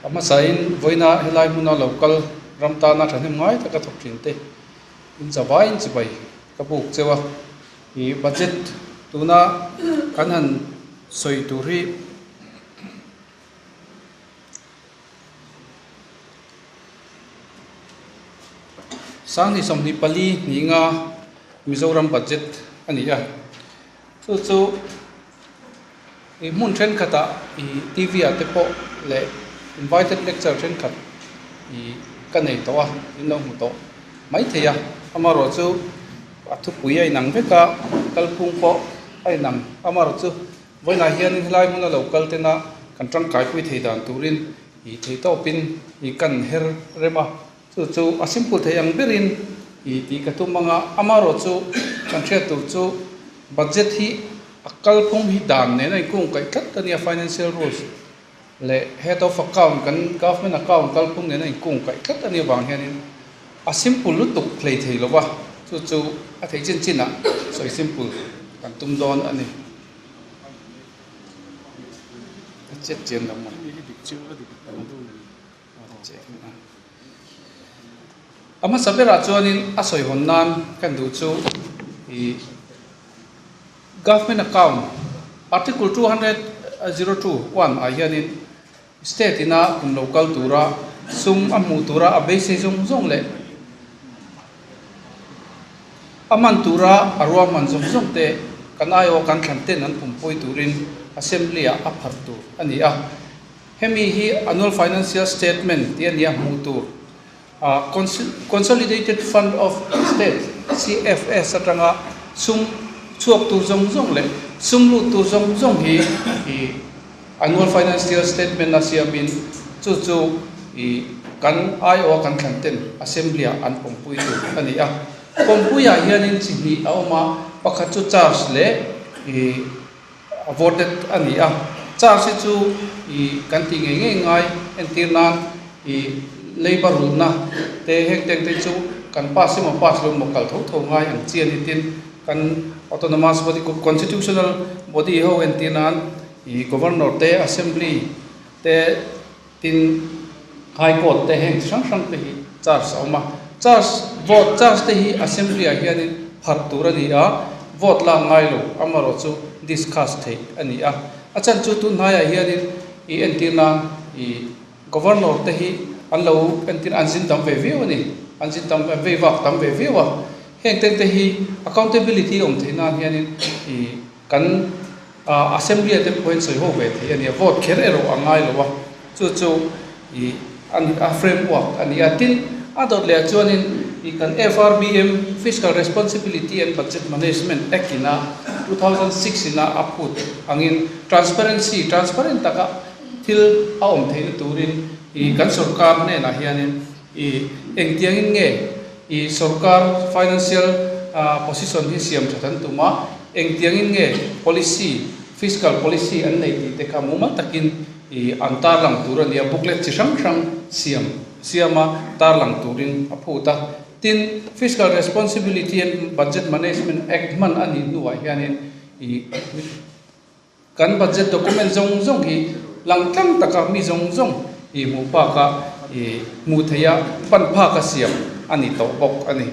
A hmasain vawiina helai hmuna lo kal ram tana thahnem ngai taka thawk thin te in zavaiin chibai ka buk cheu a. Ih budget tuna kan han sawi tur hi Sanghnih 24 hninga Mizoram budget a ni a. Chu chu ih hmun thenkhatah ih T V ah te pawh leh invited lecture thenkhat ih ka nei tawh a in lo hmu tawh maithei a. Amaherawhchu a thupui a inang vek a, kalphung pawh a inang. Amaherawhchu vawiinah hianin helai hmuna lo kal tena kan tangkaipui thei dan turin ih theitawpin ih kan her rem a. Chu chu a simple thei ang berin ih tih ka tum ang a, amaherawhchu kan hriat tur chu budget hi a kalphung hi dan nen a inkung kaih tlat a nia, financial rules leh head of account kan government account kalphung nen a inkung kaih tlat a nih avang hianin a simple lutuk hlei thei lo va, chu chu a theih chin chinah sawi simple kan tum dawn a ni. A chet chian lo maw? A hmasa berah chuanin a sawi hawn nan kan duh chu ih Government Account Article 202 1 ah hianin State ina kum lo kal tura sum a hmuh tura a beisei zawng zawng leh a hman tura a ruahman zawng zawng te kan aiawh kan thlan ten an pumpui turin Assembly ah a pharh tur a ni a. Hemi hi Annual Financial Statement tih a nia hmuh tur. Consolidated Fund of State, CFS, atanga sum chhuak tur zawng zawng leh sum lut tur zawng zawng hi Annual Financial Statement a siamin chu chu kan aiawha kan thlan ten Assembly-ah an pawmpui tur a ni a. Pawmpuiah hianin chi hnih a awm a, pakhat chu charge leh Voted a ni a, charge hi chu ih kan tih ngei ngei ngai entir nan ih labour rulhna te heng te ang te chu kan pass emaw pass lo emaw kal tho tho ngai ang chi a ni tin kan autonomous body constitutional body ho entir nan ih governor te assembly te tin high court te heng chi hrang hrang te hi charge a awm a charge vote charge te hi assembly ah hianin pharh tur a ni a vote lak ngai lo amaherawh chu discuss theih a ni a a chhan chu tun hnaiah hianin ih entir nan ih governor te hi an lo entir an zin tam ve viau a ni an zin tam vei vak tam ve viau a heng te te hi accountability awm theih nan hianin ih kan Assembly a te pawhin sawi ho ve thei a ni a, vote kher erawh a ngai lo a, chu chu ih a ni a framework a ni a. Tin, a dawt leh ah chuanin ih kan FRBM, Fiscal Responsibility and Budget Management Act ina 2006 ina a phut angin transparency, transparent taka thil a awm theihna turin ih kan sorkar hnenah hianin ih engtiangin nge I sorkar financial position hi siam that an tum a, engtiangin nge policy, fiscal policy an nei tih te kha mumal takin i an tarlang tur a ni a, booklet chi hrang hrang siam siama tarlang turin a phut a. Tin, Fiscal Responsibility and Budget Management Act hman a nih hnuah hianin i Kan budget document zawng zawng hi lang tlang taka mi zawng zawng i hmuh phaka i hmuh theih a, pan phaka siam a ni tawh bawk a ni.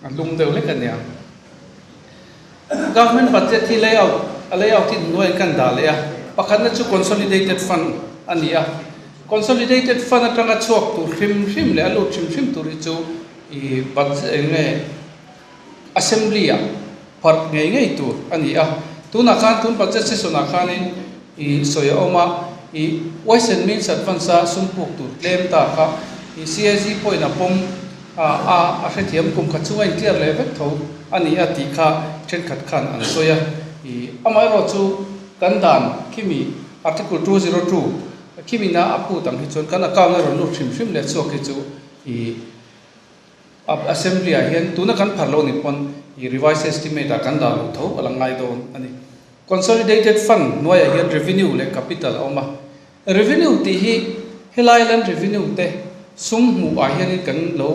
A lum deuh hlek a nia. Government budget hi layout, a layout hi hnuaiin kan dah leh a, pakhatna chu consolidated fund a ni a. Consolidated fund atanga chhuak tur hrim hrim leh a lut hrim hrim tur hi chu i budget eng nge Assembly-ah pharh ngei ngei tur a ni a. Tunah khan tun budget session-ah khanin ih sawi a awm a, ih Ways and Means Advance-a sum puk tur tlem ta kha ih CAG pawhin a pawm a a a hrethiam kum khat chunga in clear leh vek tho a ni a tih kha thenkhat khan an sawi a. Ih amaherawh chu kan dan khimi Article 202 khimina a phut ang hi chuan kan account a rawn lut hrim hrim leh chhuak hi chu ih Assembly ah hian tuna kan phar lo ni pawn i revised estimate ah kan dah loh tho a la ngai dawn a ni. Consolidated fund hnuaiah hian revenue leh capital a awm a. Revenue tih hi helai land revenue te sum hmuh ah hianin kan lo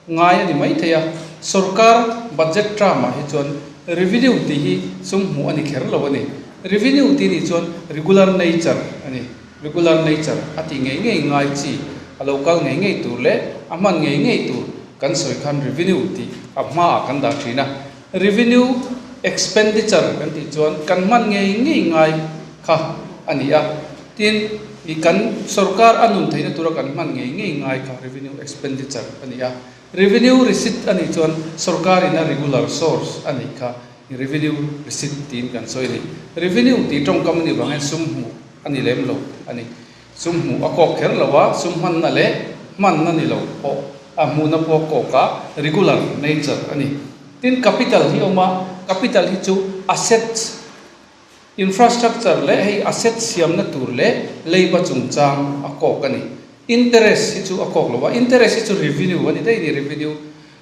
ngai a ni mai thei a. Sorkar budget term ah hi chuan revenue tih hi sum hmuh a ni kher lo a ni. Revenue tih nih chuan regular nature a ni. Regular nature a tih ngei ngei ngai chi a lo kal ngei ngei tur leh a hman ngei ngei tur kan sawi khan revenue tih a hmaah kan dah thin a. Revenue expenditure kan tih chuan kan hman ngei ngei ngai kha a ni a. Tin, i kan sorkar a nun theihna tura kan hman ngei ngei ngai kha revenue expenditure a ni a. Revenue receipt a nih chuan sorkarin a regular source a nih kha revenue receipt tiin kan sawi a ni. Revenue tih tawngkam a nih vang hian sum hmuh a ni lem lo a ni. Sum hmuh a kawk kher lo a, sum hmanna leh hmanna ni lo pawh a hmuhna pawh a kawk a, regular nature a ni. Tin, capital hi a awm a, capital hi chu assets, infrastructure leh hei asset siamna tur leh leiba chungchang a kawk a ni. Interest hi chu a kawk lo a, interest hi chu revenue a ni daih a ni, revenue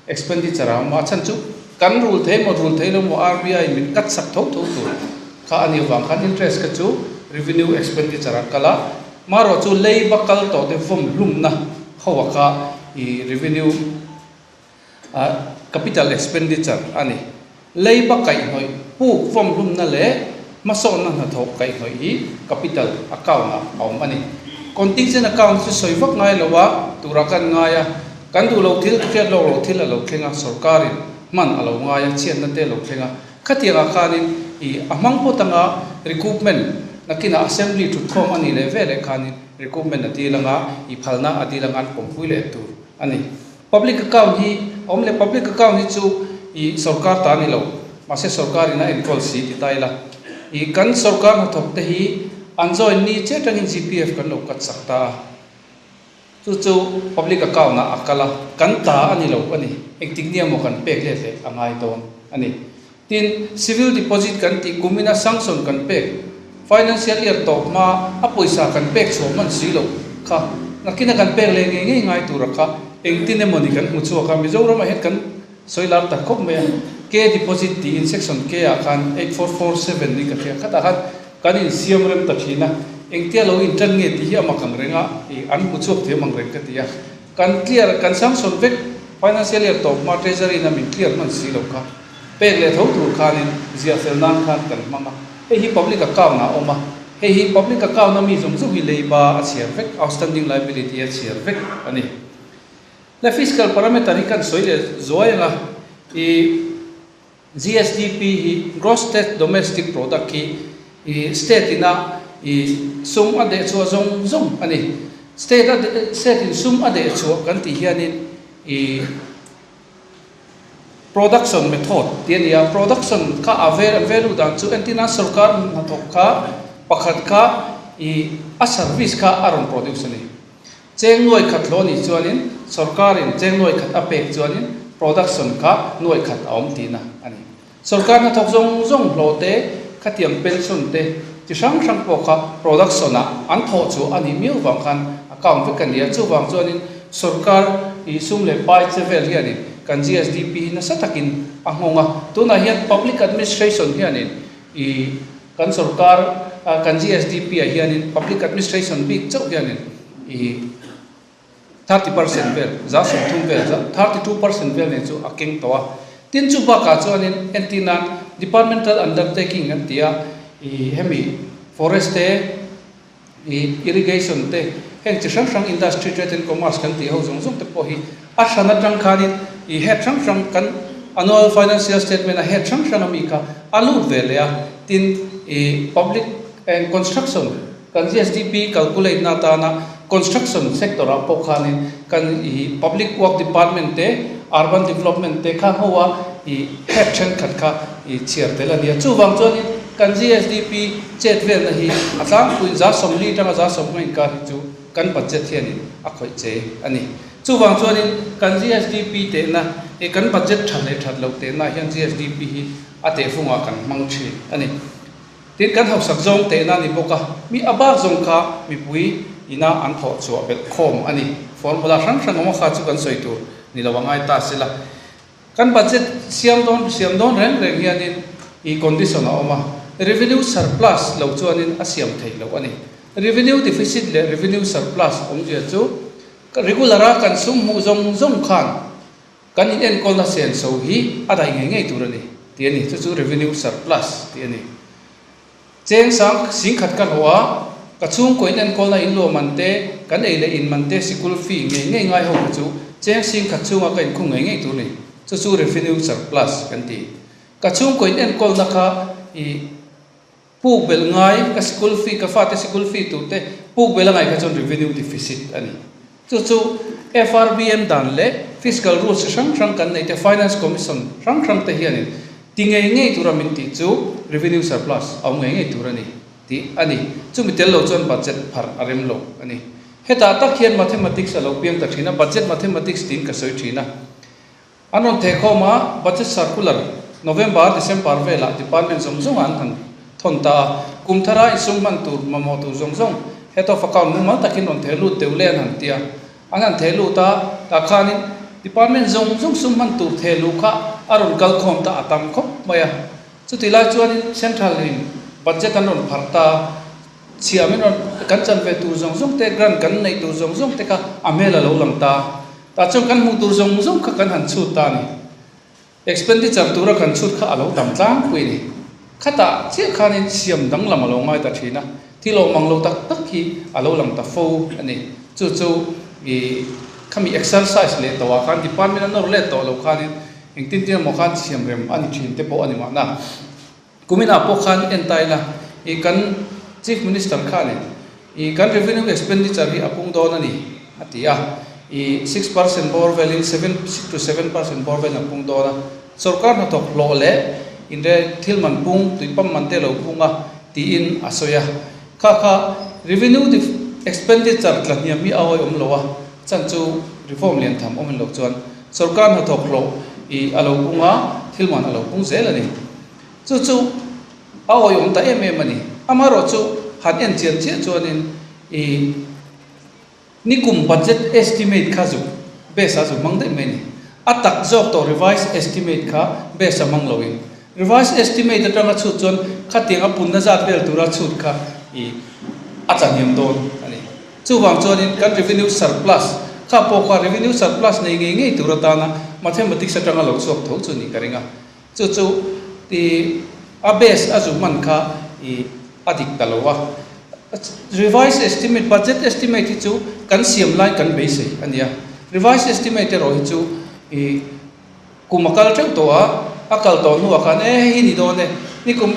expenditure a awm a, a chhan chu kan rul thei maw rul thei lo maw RBI min cut sak tho tho tur kha a nih avang khan interest kha chu revenue expenditure a kal a, marawh chu leiba kal tawh te vawm hlumna ho a kha i revenue capital expenditure a ni. Leiba kaihhnawih puk vawm hlumna leh hmasawnna hnathawh kaihhnawih hi capital account ah a awm a ni. Contingent account chu sawi vak ngai lo a, turah kan ngai a, kan duh lo thil, hriat lawk lo thil a lo thleng a, sorkarin hman a lo ngai a, chhiatna te a lo thleng a. Khatiangah khanin ih a hmang phawt anga recoupment nakinah assembly thutkhawm a nih leh veleh khanin recoupment a dil anga, ih phalna a dil anga an pawmpui leh tur a ni. Public account hi a awm leh public account hi chu ih sorkar ta a ni lo mahse sorkar in a enkawl si ti ta ila ih kan sorkar hnathawk te hi an join ni che atangin GPF kan lo cut sak ta a chu chu public account ah a kal a kan ta a ni lo a ni engtik nia maw kan pek let leh a ngai dawn a ni. Tin, civil deposit kan tih kumina sanction kan pek, financial year tawp hma a pawisa kan pek chhuah hman si loh kha nakina kan pek leh ngei ngei ngai tura kha engtin emawni kan hmu chhuak a, Mizoramah hian kan sawi lar tak khawp mai a, K deposit tiin section K ah khan 8447 ni ka hria khatah khan kan insiam rem ta thin a, engtia lo intan nge tih hi a mak ang reng a, ih an hmu chhuak thiam ang reng ka ti a, kan clear kan sanction vek financial year tawp hma treasury in a min clear hman si loh kha. Pek leh tho tur khanin ziah fel nan khan kan hmang a, hei hi public account ah a awm a, hei hi public account a mi zawng zawng hi leiba a chhiar vek, outstanding liability a chhiar vek a ni. Le fiscal parameter hi kan sawi leh zuai ang a, i GSDP hi Gross State Domestic Product hi i state ina i sum a deh chhuah zawng zawng a ni. State a state in sum a deh chhuah kan tih hianin i Production method tih a ni a, production kha a value dan chu entirna sorkar hnathawk kha pakhat kha ih a service kha a rawn produce a ni. Cheng nuai khat hlawh nih chuanin sorkarin cheng nuai khat a pek chuanin production kha nuai khat a awm tihna a ni. Sorkar hnathawk zawng zawng hlawh te, khatiang pension te chi hrang hrang pawh kha production ah an thawh chu a nih miau vang khan a count vek a ni a. Chuvang chuanin sorkar ih sum leh pai che vel hianin kan GSDP hi nasa takin a nghawng a. Tunah hian public administration hianin ih kan sorkar kan GSDP ah hianin public administration bik chauh hianin ih 30% vel, 30% vel, 32% vel nen chu a keng tawh a. Tin chu bakah chuanin entir nan departmental undertaking an ti a, ih hemi forest te, ih irrigation te, heng chi hrang hrang industry, trade and commerce kan tih ho zawng zawng te pawh hi a hran atang khanin ih head hrang hrang kan annual financial statement a head hrang hrang ami kha a lut ve leh a. Tin ih public and construction Kan GSDP calculate na atana construction sector ah pawh khanin kan ih public work department te, urban development te kha ho a ih head thenkhat kha ih chhiar tel a ni a. Chuvang chuanin kan GSDP chet velna hi a tlangpuiin 40% atanga 50% inkar hi chu kan budget hianin a khawih che a ni. Chuvang chuanin kan GSDP tehna ih kan budget that leh that loh tehna hian GSDP hi a tehfungah kan hmang thin a ni. Tin, kan hausak zawng tehna a ni bawk a, mi a bak zawng kha mipui ina an thawh chhuah belh khawm a ni. Formula hrang hrang awm a kha chu kan sawi tur ni lo a ngai ta sela. Kan budget siam dawn siam dawn reng reng hianin i condition a awm a, revenue surplus lo chuanin a siam theih loh a ni. Revenue deficit leh revenue surplus awmzia chu regular a kan sum hmuh zawng zawng khan Kan in enkawlna senso hi a daih ngei ngei tur a ni tih a ni. Chu chu revenue surplus tih a ni. Cheng sang singkhat ka hlawh a, Ka chhungkaw in enkawlna in luah man te, kan ei leh in man te, sikul fee ngei ngei ngai ho kha chu cheng sing khat chhunga ka inkhung ngei ngei tur ni. Chu chu revenue surplus kan ti. Ka chhungkaw in enkawlna kha i puk belh ngai, ka sikul fee, ka fate sikul fee tur te puk belh a ngaih kha chuan revenue deficit a ni. Chu chu FRBM dan leh fiscal rules chi hrang hrang kan neih te, Finance Commission hrang hrang te hianin ti ngei ngei tura min tih chu revenue surplus a awm ngei ngei tur a ni tih a ni. Chumi tel lo chuan budget pharh a rem lo a ni. Hetah tak hian mathematics a lo piang ta thin a, budget mathematics tiin ka sawi thin a. An rawn thehkhawm a, Budget Circular November, December velah Department zawng zawng an han thawn ta a, kum thara insum hman tur mamawh tur zawng zawng Head of Account mumal takin rawn theh lut deuh le an han ti a. An han theh lut a, tah khanin Department zawng zawng sum hman tur theh luh kha a rawn kal khawm ta a tam khawp mai a. Chutih lai chuanin Central in Budget an rawn pharh ta a, chhiamin rawn kan chan ve tur zawng zawng te, grant kan neih tur zawng zawng te kha a hmel a lo lang ta a. Tah chuan kan hmuh tur zawng zawng kha kan han chhut ta a ni. Expenditure tura kan chhut kha a lo tam tlangpui a ni. Khatah chiah khanin siam danglam a lo ngai ta thin a, thil awm ang lo tak tak hi a lo lang ta fo a ni. Chu chu i khami exercise leh tawhah khan department a nawr let tawh lo khanin engtin tin emaw khan siam rem a ni thin te pawh a ni mahna. Kuminah pawh khan en ta ila, i kan Chief Minister khanin i kan revenue expenditure hi a pung dawn a ni a ti a, i 6% bawr velin 7 to 7% bawr velin a pung dawn a, sawrkar hnathawk hlawh leh inre thil man pung, tuipam man te lo pung a tiin a sawi a. Kha kha revenue expenditure tla hniam hi a awihawm lo a, chan chu reform lian tham awm in lo chuan sawrkar hnathawk hlawh i a lo pung a, thil man a lo pung zel a ni. Chu chu a awihawm ta em em a ni. Amaherawh chu han en chian chiah chuanin i nikum budget estimate kha zuk base a zuk hmang daih mai a ni. A tak zawk tawh revised estimate kha base a hmang loin revised estimate atanga chhut chuan khatiang a punna zat vel tura chhut kha i a tlahniam dawn a ni. Chuvang chuanin kan revenue surplus kha pawh kha revenue surplus nei ngei ngei tur atana mathematics atanga lo chhuak tho chu ni ka ring a. Chu chu i a base a zu hman kha i a dik ta lo a. Revised estimate, budget estimate hi chu kan siam lai kan beisei a nia. Revised estimate erawh hi chu i kum a kal teuh tawh a, a kal tawh hnuah khan e hei hi ni dawn e, nikum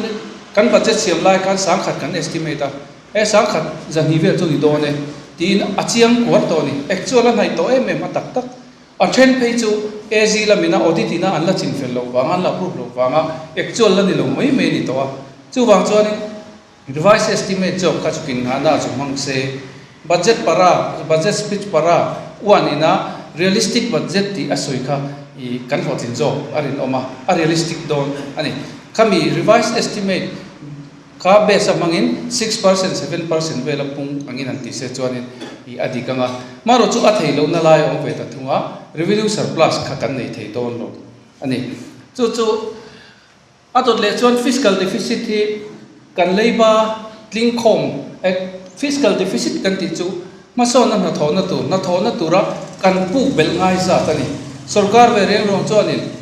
kan budget siam lai khan sangkhat kan estimate a, e sangkhat zahnih vel chu ni dawn e tiin a chiang kuar tawh a ni. Actual a hnaih tawh em em a tak tak. A then phei chu AG lamina audit ina an la chin fel loh vanga, an la approve loh vanga actual la ni lo mai mai a ni tawh a. Chuvang chuanin revised estimate zawk kha chu kin nghahna chu hmang se. Budget para, budget speech para uan ina realistic budget tih a sawi kha i kan hlawhtlin zawk a rinawm a, a realistic dawn a ni. Khami revised estimate Kha base a hmangin 6%, 7% vel a pung angin han tih se chuanin i a dik ang a. Marawh chu a thei lohna lai a awm ve ta thung a, revenue surplus kha kan nei thei dawn lo a ni. Chu chu a dawt leh chuan fiscal deficit hi kan leiba tlingkhawm fiscal deficit kan tih chu hmasawnna hnathawhna tur, hnathawhna tura kan puk belh ngai zat a ni. Sorkar ve reng ruang chuanin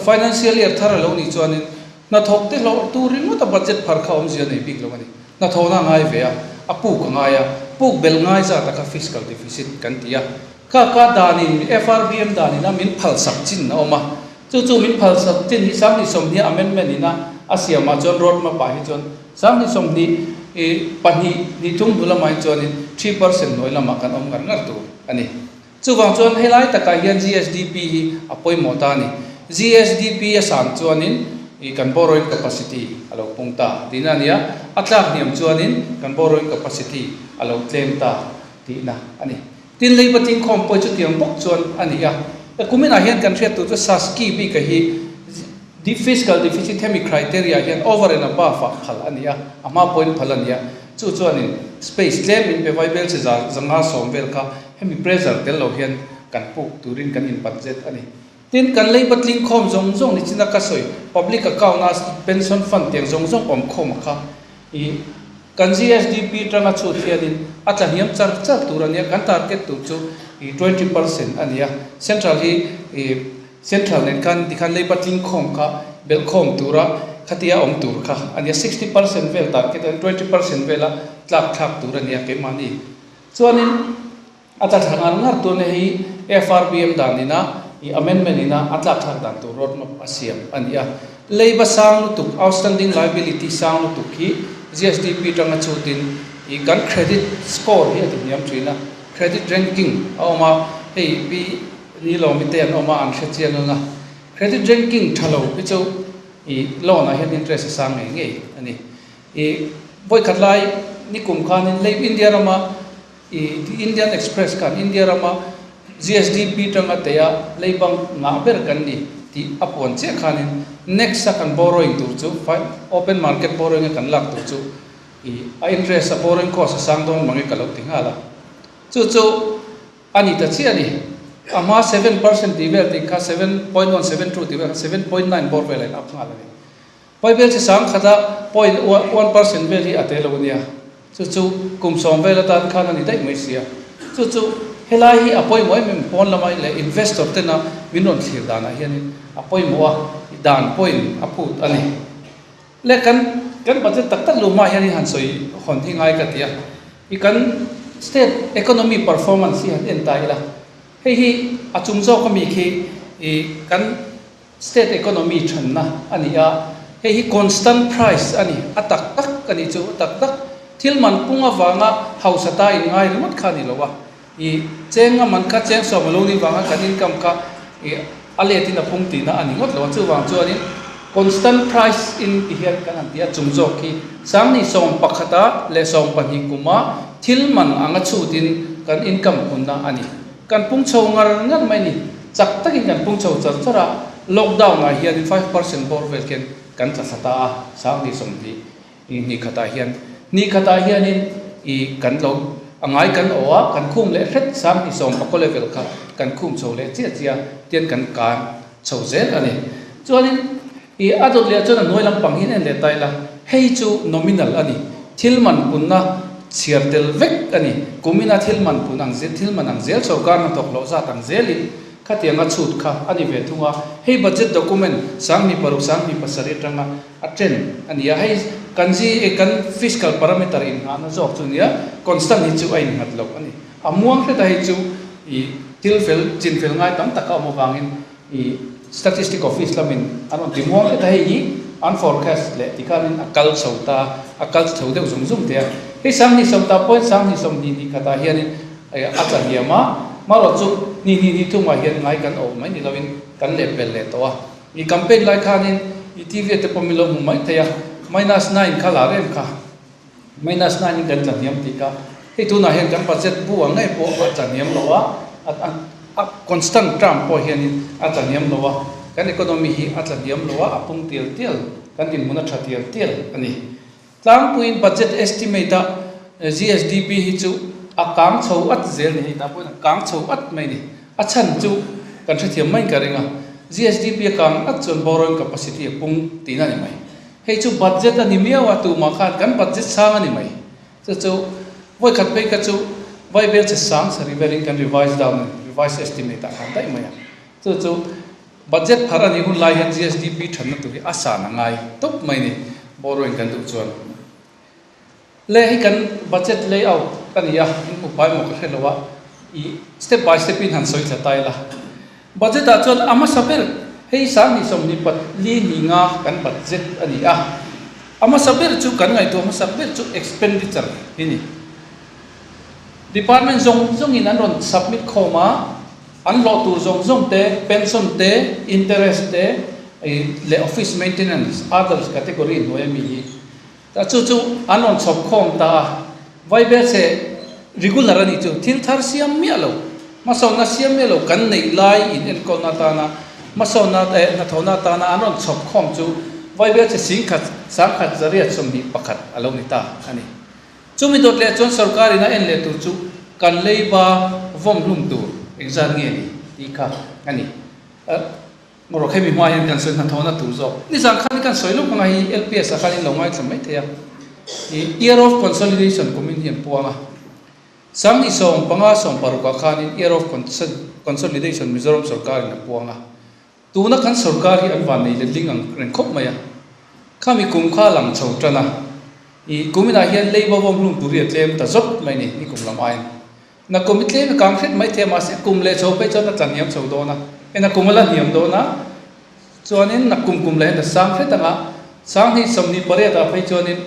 financial year thar a lo nih chuanin Hnathawk te hlawh tur ringawt a budget phar kha awmzia nei bik lo a ni. Hnathawhna a ngai ve a, a puk a ngai a, puk belh ngai zat a kha fiscal deficit kan ti a. Kha kha danin FRBM danin a min phalsak chin a awm a, chu chu min phalsak chin hi 2020 amendment in a a siam ah chuan road map ah hi chuan 2020 i pahnih hnih thum hnu lamah hi chuanin 3% hnuai lamah kan awm ngar ngar tur a ni. Chuvang chuan helai takah hian GSDP hi a pawimawh ta a ni. GSDP a san chuanin i kan borrowing capacity a lo pung ta tihna a ni a, a tlak hniam chuanin kan borrowing capacity a lo tlem ta tihna a ni. Tin, leiba tingkhawm pawh hi chutiang bawk chuan a ni a. Kuminah hian kan hriat tur chu SASCI bika hi fiscal deficit hemi criteria hian over and above ah phal a ni a, a hma pawhin phal a ni a. Chu chuanin space tlem in pe vai vel che 510 vel kha Hemi pressure tel lo hian kan puk turin kan in budget a ni. Tin, kan lei patling khawm zawng zawng ni china ka sawi public account a pension fund tiang zawng zawng awm khawm a kha i kan GSDP tanga chhut hianin a tla hniam char char tur a nia, kan target tur chu i 20% a nia. Central hi i central nen khan tikhan lei patling khawm kha belh khawm tura khatia awm tur kha a nia, 60% vel target a 20% vela. tlak thlak tur a nia keimahni chuanin a tla thla ngar ngar tur nia hei FRBM dan ina ih amendment ina a tlak thlak dan tur road map a siam a ni a. Leiba sang lutuk outstanding liability sang lutuk hi GSDP tanga chutin ih kan credit score hi a ti hniam thin a, credit ranking a awm a, hei pi ni lawmi te an awm a an hre chiang ang a, credit ranking tha lo hi chu ih loan ah hian interest a sang ngei ngei a ni. Ih vawikhat lai nikum khanin lei India rama ih The Indian Express khan India rama GSDP tanga teia lei bang ngah ber kan ni tih a puan chiah khanin next a kan borrowing tur chu open market borrowing a kan lak tur chu ih a interest a borrowing cost a sang dawn mange ka lo ti nghal a. Chu chu a ni ta chiah a ni. A hma 7% tih vel tih kha 7.172 tih vel kha 7.9 bawr vel a in up nghal a ni. Bible chi sang khata point 1% vel hi a tel lo ania, chu chu kum sawm vel atan khan a ni daih mai sia. Chu chu helai hi a pawimawh em em pawn lama leh investor tena min rawn thlir danah hianin a pawimawh a, dan pawhin a phut a ni. Le kan kan budget tak tak luhmah hian i han sawi hawn hi ngai ka ti a, i kan state economy performance hi han en ta ila, hei hi a chung zawk ami khi i kan State economy thanna a ni a, hei hi constant price a ni, a tak tak a nih chu, a tak tak. Thil man pung avanga hausa ta in ngai ringawt kha a ni lo a, i cheng a man kha cheng sawm a lo nih vanga kan income kha i a let in a pung tihna a ni ngawt lo a, chuvang chuanin constant price in ti hian kan han ti a, chung zawk khi sangni sawm pakhata leh sawm pahnih kuma thil man anga chhutin kan income punna a ni. Kan pung chho ngar ngar mai ni. Chak takin kan pung chho char char a, lockdown ah hianin 5% bawr vel khian kan tla thla ta a, 20 20 hnih khatah hian. Hnih khatah hianin ih kan lo a ngai kan awh a, kan khum leh hret 20 sawm pakaw level kha kan khum chho leh chiah chiah a, tian kan kan chho zel a ni. Chuanin ih a dawt leh chuan a hnuai lampang hi an en leh ta ila, hei chu nominal a ni, thil man punna chhiar tel vek a ni. Kumina thil man pun ang zel, thil man ang zel sorkar hnathawk loh zat ang zelin khatianga chhut kha a ni ve thung a. Hei budget document 2006 2007 atanga a chen a ni a, hei kan zi kan fiscal parameter innghahna zawk chu a nia, constant hi chu a innghat lo a ni. A muang hret a hei chu ih thil fel chin fel ngai tam tak a awm avangin ih Statistic Office lamin an rawn ti muang hret a, hei hi an forecast leh tikhanin a kal chho ta a, a kal chho deuh zung zung thei a. Hei 20 sawmta point 20 sawmhnih hnih khatah hianin a tla hniam a, marawh chu hnih hnih hnih thumah hian ngai kan awh mai ni loin kan lehpel leh tawh a. Ih campaign lai khanin ih TV ah te pawh min lo hmu mai thei a, minus nine kha lar em kha. Minus nine in kan tla hniam tih kha hei tunah hian kan budget bu ang ngei pawh a tla hniam lo a, a constant term pawh hianin a tla hniam lo a, kan economy hi a tla hniam lo a, a pung tial tial, kan dinhmun a tha tial tial a ni. Tlangpuiin budget estimate a GSDP hi chu a kang chho at zel ni, hei tah pawhin a kang chho at mai ni. A chhan chu kan hrethiam maiin ka ring a, GSDP a kang at chuan borrowing capacity a pung tihna a ni mai. Hei chu budget a ni miau a, tumah khan kan budget sang a ni mai. Chu chu vawikhat phei kha chu Vaibel che sang sarih velin kan revise down a ni, revise estimate ah khan daih mai a. Chu chu budget phar a nih hun lai hian GSDP thatna tur hi a san a ngai tawp mai ni, borrowing kan duh chuan. Le hei kan budget layout a ni a, in hmu pai maw ka hre lo a, ih step by step in han sawi thla ta ila. Budget ah chuan a hmasa ber hei 2024 ni nga kan budget a ni a, a hmasa ber chu kan ngaihtuah hmasa ber chu expenditure hi ni. Department zawng zawng in an rawn submit khawm a, an hlawh tur zawng zawng te, pension te, interest te leh office maintenance others category hnuai ami hi Ta chu chu an rawn chhawp khawm ta a, Vaibel che regular a nih chu thil thar siam miah lo, hmasawnna siam miah lo kan neih lai in enkawlna atana hmasawnna eh hnathawhna atana an rawn chhawp khawm chu Vaibel che 10,000 1,121 a lo ni ta a ni. Chumi dawt leh chuan sorkarin a en leh tur chu kan leiba vawm hlum tur engzat nge ni tih kha a ni. Marawh hemi hma hian kan sawi hnathawhna tur zawk. Nizan khan kan sawi lawk anga hei LPS ah khan in lo ngaithla mai thei a. Ih Year of Consolidation kum in hi an puang a. 2005 16 ah khanin Year of Consolidation Mizoram sorkar in a puang a. Tuna kan sorkar hi an van nei letling ang reng khawp mai a. Khami kum kha lang chho tan a. I kuminah hian leiba vawm hlum tur hi a tlem ta zawt mai ni, ni kum lam aiin. Na kum hi tlem i kang hret mai thei a, mahse kum leh chho phei chuan a tla hniam chho dawn a, e na kum a la hniam dawn a, chuanin na kum kum leh hian a sang hret ang a, 2028 ah phei chuanin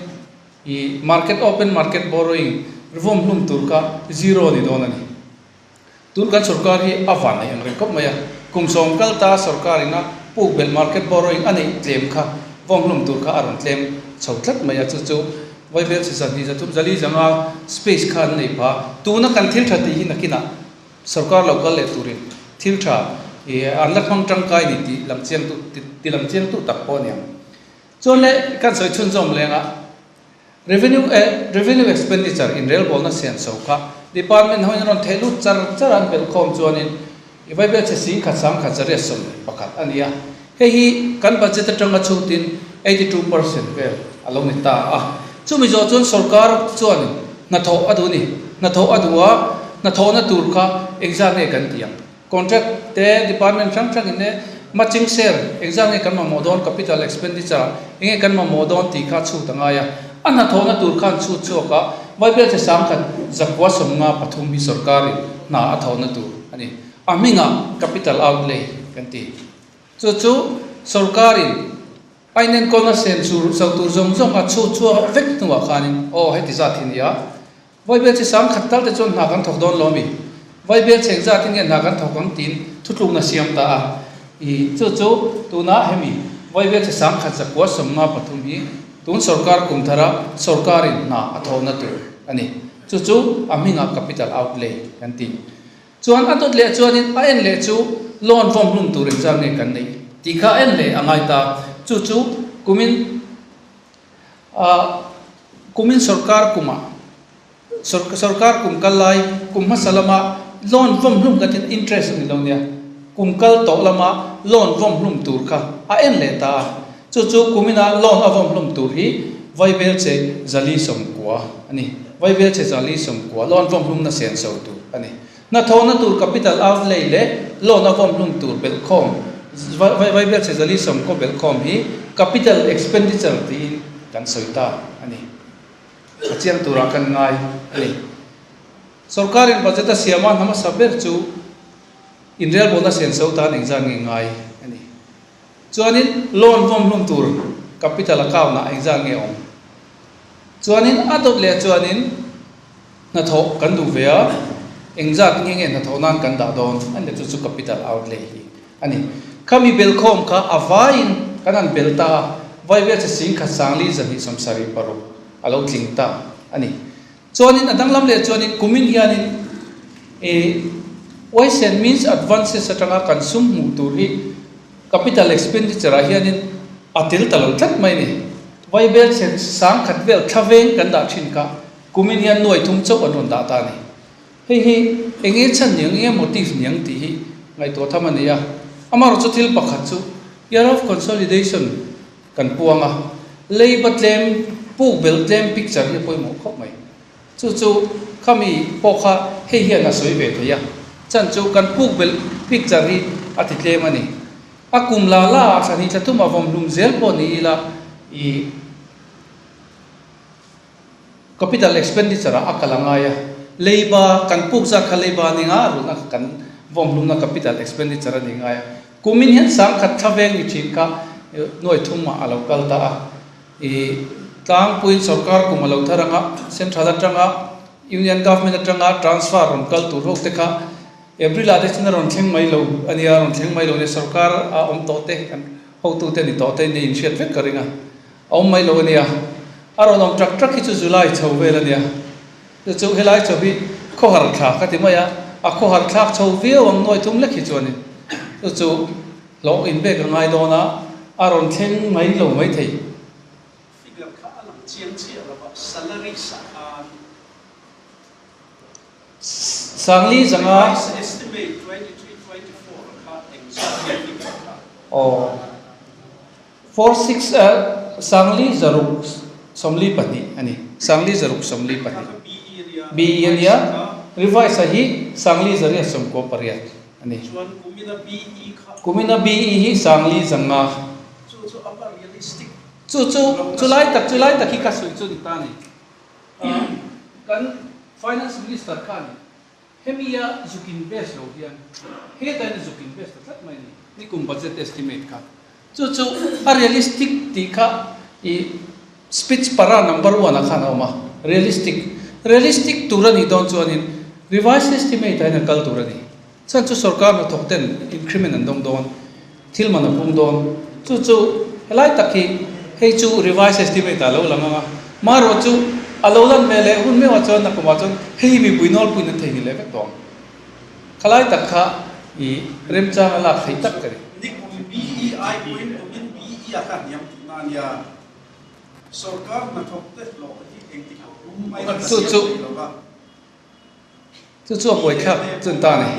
i market open market borrowing vawm hlum tur kha zero a ni dawn a ni. Tun kan sorkar hi a van nei ang reng khawp mai a, kum sawm kal ta sorkar ina puk belh market borrowing a neih tlem kha vawmhlum tur kha a rawn tlem chho tlat mai a, chu chu Vaibel chi 200 300 400 zanga space kha an nei pha. Tuna kan thil tha tih hi nakinah sorkar lo kal leh turin thil tha an la hmang tangkai ni tih lam chiang tu ti lam chiang tu tak pawh a ni ang. Chuan le kan sawi chhunzawm lengah Revenue eh Revenue Expenditure inrelbawlna siam so kha Department hoin a rawn theh lut char char a an belh khawm chuanin i vaibel chhe sing khat sang khat 111 a ni a. Hei hi kan budget atanga chhutin 82% vel a lo ni ta a. Chumi zawh chuan sorkar chuanin hnathawh a duh a ni. Hnathawh a duh a, hnathawhna tur kha engzat nge kan tih ang? Contract te department hrang hrang in e matching share engzat nge kan mamawh dawn capital expenditure ah enge kan mamawh dawn tih kha chhut a ngai a, a hnathawhna tur khan chhut chhuak a Vaibel che sangkhat 953 hi sorkar in hna a thawhna tur a ni. A hmingah capital outlay kan ti. Chu chu sorkar in a inenkawlna sen chu so tur zawng zawng a chhut chhuak vek hnuah khanin aw heti zat hi nia Vaibel chi sang khat tal te chuan hna kan thawk dawn lo mi? Vaibel chheng zat in nge hna kan thawk ang tiin thutlukna siam ta a. I chu chu tuna hemi Vaibel chi sang khat 953 hi tun sorkar kum thara sorkarin hna a thawhna tur a ni. Chu chu a hmingah capital outlay kan ti. Chuan a dawt leh chuanin a en leh chu loan vawm hlum tur engzat nge kan neih tih kha a en leh a ngai ta. Chu chu kumin A kumin sorkar kumah sorkar kum kal lai kum hmasa lama loan vawm hlum kan tin interest a ni lo nia, kum kal tawh lama loan vawm hlum tur kha a en leh ta a, chu chu kumina loan a vawm hlum tur hi Vaibel che 490 a ni, Vaibel che 490 loan vawm hlumna senso tur a ni. Hnathawhna tur capital outlay leh loan a vawmhlum tur belhkhawm, Vaibel chhe 490 belhkhawm hi capital expenditure tiin kan sawi ta a ni. A chiang turah kan ngai a ni. Sorkarin budget a siam a, hmasa ber chu inrelbawlna senso tan engzat nge ngai a ni. Chuanin loan vawmhlum tur capital account ah engzat nge awm. Chuanin a dawt leh chuanin Hnathawh kan duh ve a, engzat nge nge hnathawh nan kan dah dawn a ni chu chu capital outlay hi a ni. Khami belkhawm kha a vaiin kan han bel ta a, Vaivia che 10,000 sangli 276 a lo tling ta a ni. Chuanin a danglam leh chuanin kumin hianin ih Ways and Means Advances atanga kan sum hmuh tur hi capital expenditure ah hianin a tel ta lo tlat mai a ni. Vaibel che 10,000 vel thla veng kan dah thin kha Kumin hian nuai thum chauh an rawn dah ta a ni. Hei hi eng nge chhan niang, eng nge motive niang tih hi ngaihtuah tham a ni a. Amaherawhchu chu thil pakhat chu Year of Consolidation kan puang a, leiba tlem, puk belh tlem picture hi a pawimawh khawp mai. Chu chu khami pawh kha hei hian a sawi ve thei a, chan chu kan puk belh picture hi a ti tlem a ni. A kum la la ah thla hnih thla thum a vawm hlum zel pawh ni ila i. Capital expenditure ah a kal a ngai a, leiba kan puk zat kha leiba a ni nga rulna kha kan vawmhlumna capital expenditure a ni ngai a. Kumin hian 10,000 thla veng ni thin kha nuai thum ah a lo kal ta a. Ih tlangpuiin sorkar kum a lo thar anga central atanga union government atanga transfer rawn kal tur ho te kha April ah te chuan a rawn thleng mai lo a nia, a rawn thleng mai lo nia sorkar a awm tawh te kan hotute ni tawh te in inhriat vek ka ring a. A awm mai lo a nia. A rawn awm trak trak hi chu July chho vel a nia. Chu chu helai chho hi khawhar thla ka ti mai a, a khawhar thlak chho viau ang nuai thum lek hi chuanin chu chu hlawh inbek a ngai dawn a, a rawn thleng mai lo mai thei. Figure kha a lang chiang chiah lo a, salaries ah khan. 40 zanga. Revised estimate 23, 24 kha engzat nge figure kha? Aw. Four six 4 642 a ni. 4 642. BE a nia. Revise a hi 4 898 a ni. Chuan kumina BE kha. Kumina BE hi 4 500. Chu chu a va realistic. Chu chu chu lai tak chu lai tak hi ka sawi chu ni ta ni. Kan Finance Minister khan hemia zuk invest lo hian hetah hian zuk invest ta tlat mai a ni, nikum budget estimate kha. Chu chu a realistic tih kha i speech para number one ah khan a awm a, realistic. Realistic tur a nih dawn chuanin revised estimate ah hian a kal tur a ni. Chhan chu sorkar hnathawk ten increment an dawng dawn, thil man a pung dawn. Chu chu helai tak hi hei chu revised estimate ah a lo lang ang a, marawh chu a lo lan ve leh hun meuh ah chuan a kumah chuan hei hi mipui nawlpuiin an theihnghilh leh vek tawh ang. Khalai tak kha i remchang a lak theih tak ka ni. Nikum BEI pawhin kumin BE a kha hniam tihna a nia. Sorkar hnathawk te hlawh hi engtik a pum mai ka siam thei lo va. Chu chu a buaithlak chun ta a ni.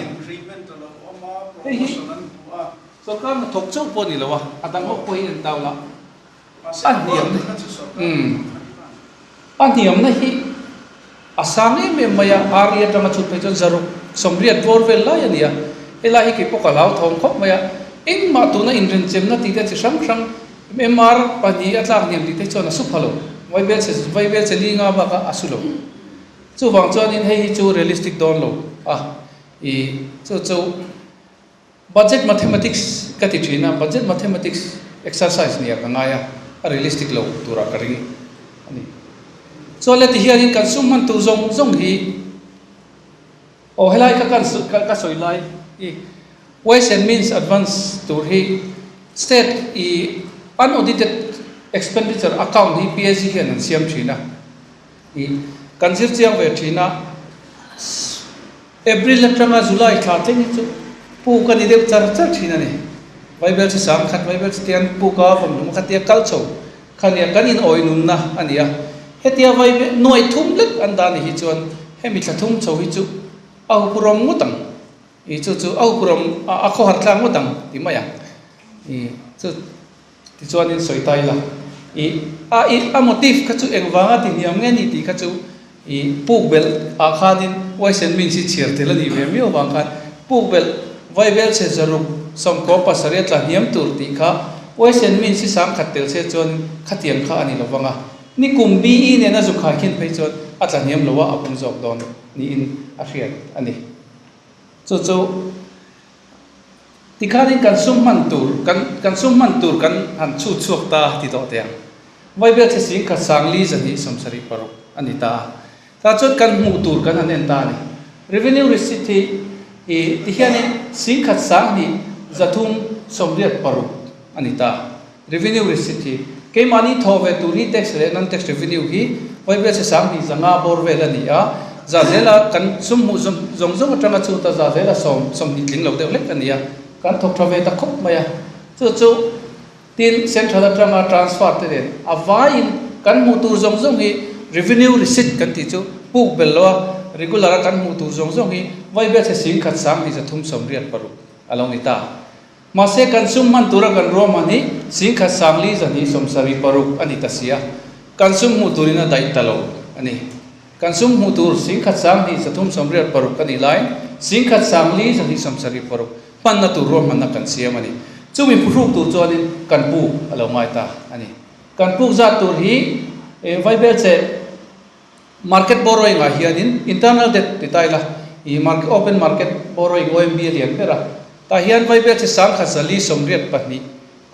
Hei hi sorkar hnathawk chauh pawh a ni lo a, a dang ho pawh hi an tau la. A hniamna umm a hniamna hi a sang em em mai a, RE atanga chhut phei chuan zaruk sawmriat bawr vel lai a ni a. Helai hi keipawh ka hlauthawm khawp mai a, engmah tuna inrenchemna tih te chi hrang hrang MR pahnih a tlak hniam tih te chuan a su pha lo, vaibelchhe vaibelchhe li nga bakah a su lo. Chuvang chuanin hei hi chu realistic dawn lo a, i chu chu budget mathematics ka ti thin a, budget mathematics exercise nia ka ngai a, a realistic lo turah ka ring a ni. Chuan le tihianin kan sum hman tur zawng zawng hi aw helai kha kan ka sawi lai i ways and means advance tur hi state i unaudited expenditure account hi PAG hian an siam thin a. I kan zir chiang ve thin a, April atanga July thla thleng hi chu puk a ni deuh char char thin a ni. Vaibel chi sang khat, vaibel chi tiang puk a vawmhlum kha tia kal chho kha nia kan inawi nunna a ni a. Hetia vaibel nuai thum lek an dah ni hi chuan hemi thla thum chho hi chu a hupurawm ngawt ang. I chu chu a hupurawm a khawhar thlak ngawt ang ti mai ang. I chu. Tichuanin sawi ta ila, i a i a motive kha chu engvanga ti hniam nge ni tih kha chu i puk belh ah khanin ways and means hi chhiar tel a nih ve miau vang khan puk belh vaibel chhe zaruk sawmkaw pasarih a tla hniam tur tih kha ways and means hi sangkhat tel se chuan khatiang kha a ni lovang a, nikum BE nena zu khai khin phei chuan a tla hniam lo a a pung zawk dawn niin a hriat a ni. Chu chu. Tikhanin kan sum hman tur, kan kan sum hman tur kan han chhut chhuak ta ti tawh teh ang. Vaibel che sing khat sang li zahnih 76 a ni ta a. Tah chuan kan hmuh tur kan han en ta a ni. Revenue receipt hi i tihianin sing khat sang hnih 386 a ni ta. Revenue receipt hi keimahni thawh ve tur hi tax leh non-tax revenue hi vaibel che sang hnih zanga bawr vel a ni a. Za zela kan sum hmuh zawng zawng atanga chhut a za zela sawm sawmhnih tling lo deuh hlek a ni a, kan thawk tha ve ta khawp mai a. Chu chu tin central atanga transfer te nen a vaiin kan hmuh tur zawng zawng hi revenue receipt kan tih chu puk bel lo a, regular a kan hmuh tur zawng zawng hi vaibel chhe singkhat 10 386 a lo ni ta. Mahse kan sum hman tura kan ruahman hi singkhat sangli zahnih 76 a ni ta si a, kan sum hmuh turin a daih ta lo a ni. Kan sum hmuh tur singkhat 10 386 a nih laiin singkhat sangli zahnih 76 hmanna tur ruahmanna kan siam a ni. Chumi phuhruk tur chuanin kan puk a lo ngai ta a ni. Kan puk zat tur hi Vaibelche Market borrowing ah hianin internal debt ti ta ila, ih market open market borrowing OMB a lian ber a, tah hian vaibel chi 1082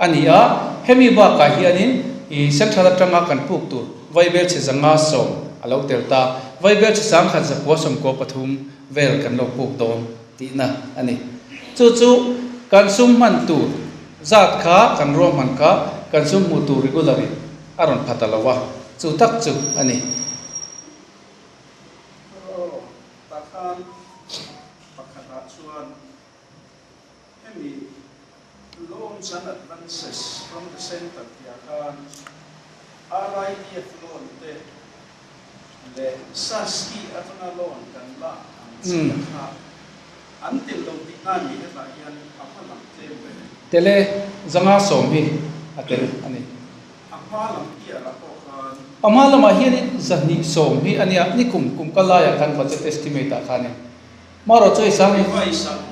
a ni a, hemi bakah hianin ih central atanga kan puk tur vaibel chi 510 a lo tel ta, vaibel chi 1993 vel kan lo puk dawn tihna a ni. Chu chu kan sum hman tur zat kha kan ruahman kha kan sum hmuh tur regular in a rawn pha ta lo a, chu tak chu a ni. Aw, tah khan pakhatah chuan hemi loans and advances from the centre tihah khan RIDF loan te leh SASCI atanga loan kan lak ang chiah kha an tel lo tihna a ni hetah hian a va lang tlem ve. Tele zanga sawm hi a tel a ni. A hma lam piahah pawh khan. A hma lamah hianin zahnih sawm hi a nia, nikum kum kal laiah khan budget estimate ah khanin marawh chu hei sang hi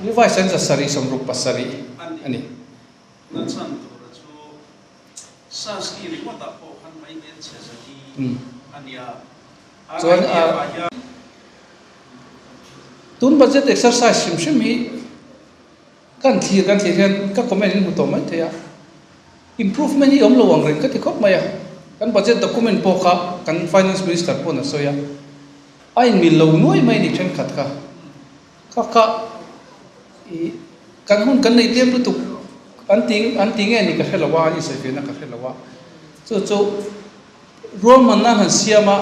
revise an za sarih sawmruk pasarih a ni. Na chhan tura chu Sasky ringawtah pawh khan vaibel chhe zali a nia. RIDF ah hian. Tun budget exercise hrim hrim hi kan thlir kan thlir hian ka comment in hmu tawh mai thei a, improvement hi awm lo ang reng ka ti khawp mai a, kan budget document pawh kha kan finance minister pawn a sawi a, a inmil lo nuai mai a ni thenkhat kha. Kha kha i kan hun kan nei tlem lutuk an ti an ti nge ni ka hre lo a, an insawi ve na ka hre lo a, chu chu ruahman nan han siam a,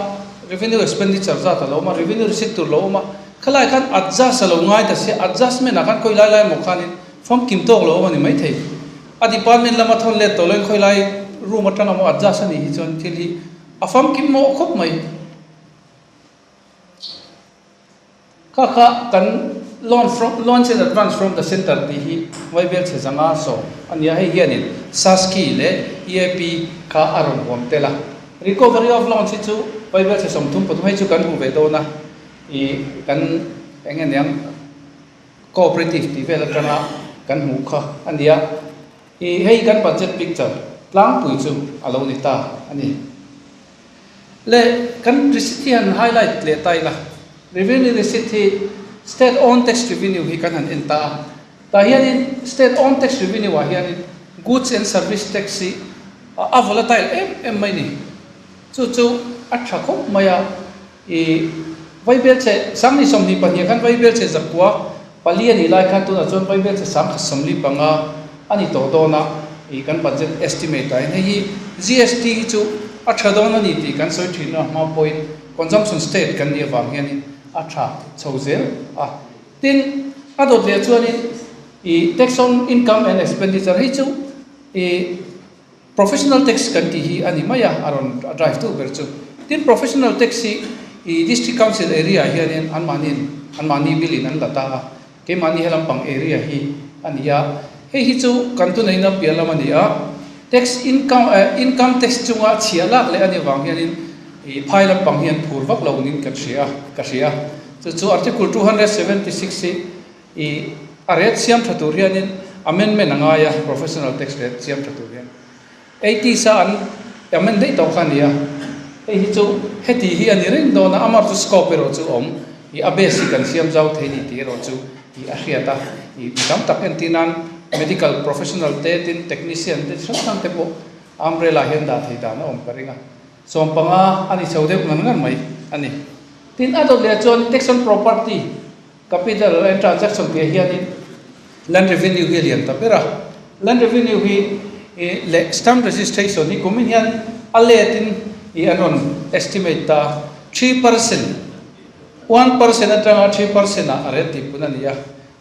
revenue expenditure zat a lo awm a, revenue receipt tur lo awm a, khalai khan adjust a lo ngai ta sia, adjustment ah khan khawi lai lai emaw khanin famkim tawk lo awm a ni maithei. A department lama thawn let tawh loin khawi lai room atang emaw adjust a nih hi chuan thil hi a famkim mawh khawp mai. Kha kha kan loan from loans and advance from the centre tih hi Vaibel chhe zanga sawm a nia, hei hianin SASCI leh EAP kha a rawn huam tel a. Recovery of loans hi chu Vaibel chhe 33 hei chu kan hmu ve dawn a, ih kan eng nge niang cooperative tih vel atanga kan hmuh kha a nia. Ih hei kan budget picture tlangpui chu a lo ni ta a ni. Leh kan receipt hi han highlight leh ta ila, revenue receipt hi state own tax revenue hi kan han en ta a, tah hianin state own tax revenue ah hianin goods and service tax hi a volatile em em mai ni. Chu chu a tha khawp mai a, ih vaibel chhe Sangni 22 khan vaibel chhe 904 a nih lai khan tunah chuan vaibel chhe 1145 a ni tawh dawn a, ih kan budget estimate ah hian hei hi GST hi chu a tha dawn a ni tih kan sawi thin a hma pawhin consumption state kan nih avang hianin a tha chho zel a. Tin, a dawt leh chuanin ih tax on income and expenditure hei chu ih Professional tax kan tih hi a ni mai a, a rawn drive tu ber chu. Tin, professional tax hi i District Council area ah hianin anmahniin anmahni bill in an la ta a, keimahni helam pang area hi a ni a. Hei hi chu kan tuneihna piah lam a ni a, tax income eh income tax chunga chhiah lak leh a nih vang hianin i phai lampang hi an phur vak lo nin kan hria a, ka hria. Chu chu Article 276 hi I a rate siam tha tur hianin amendment a ngai a, professional tax rate siam tha tur hian. Eighties a an amend daih tawh kha a ni a, hei hi chu heti hi a ni reng dawn a, amar chu scope erawh chu awm, i a base hi kan siam zau thei ni tih erawh chu i a hriat a, i mi tam tak entir nan medical professional te tin technician te chi hrang hrang te pawh umbrella hian dah thei dan a awm ka ring a, 15 a ni chho deuh ngan ngan mai a ni. Tin a dawt leh chuan tax on property Capital and transaction tih ah hianin land revenue hi a lian ta ber a, land revenue hi leh stamp registration hi kumin hian a let in ih an rawn estimate ta a, 3%, 1% atanga 3% ah a ret tih pun a ni a,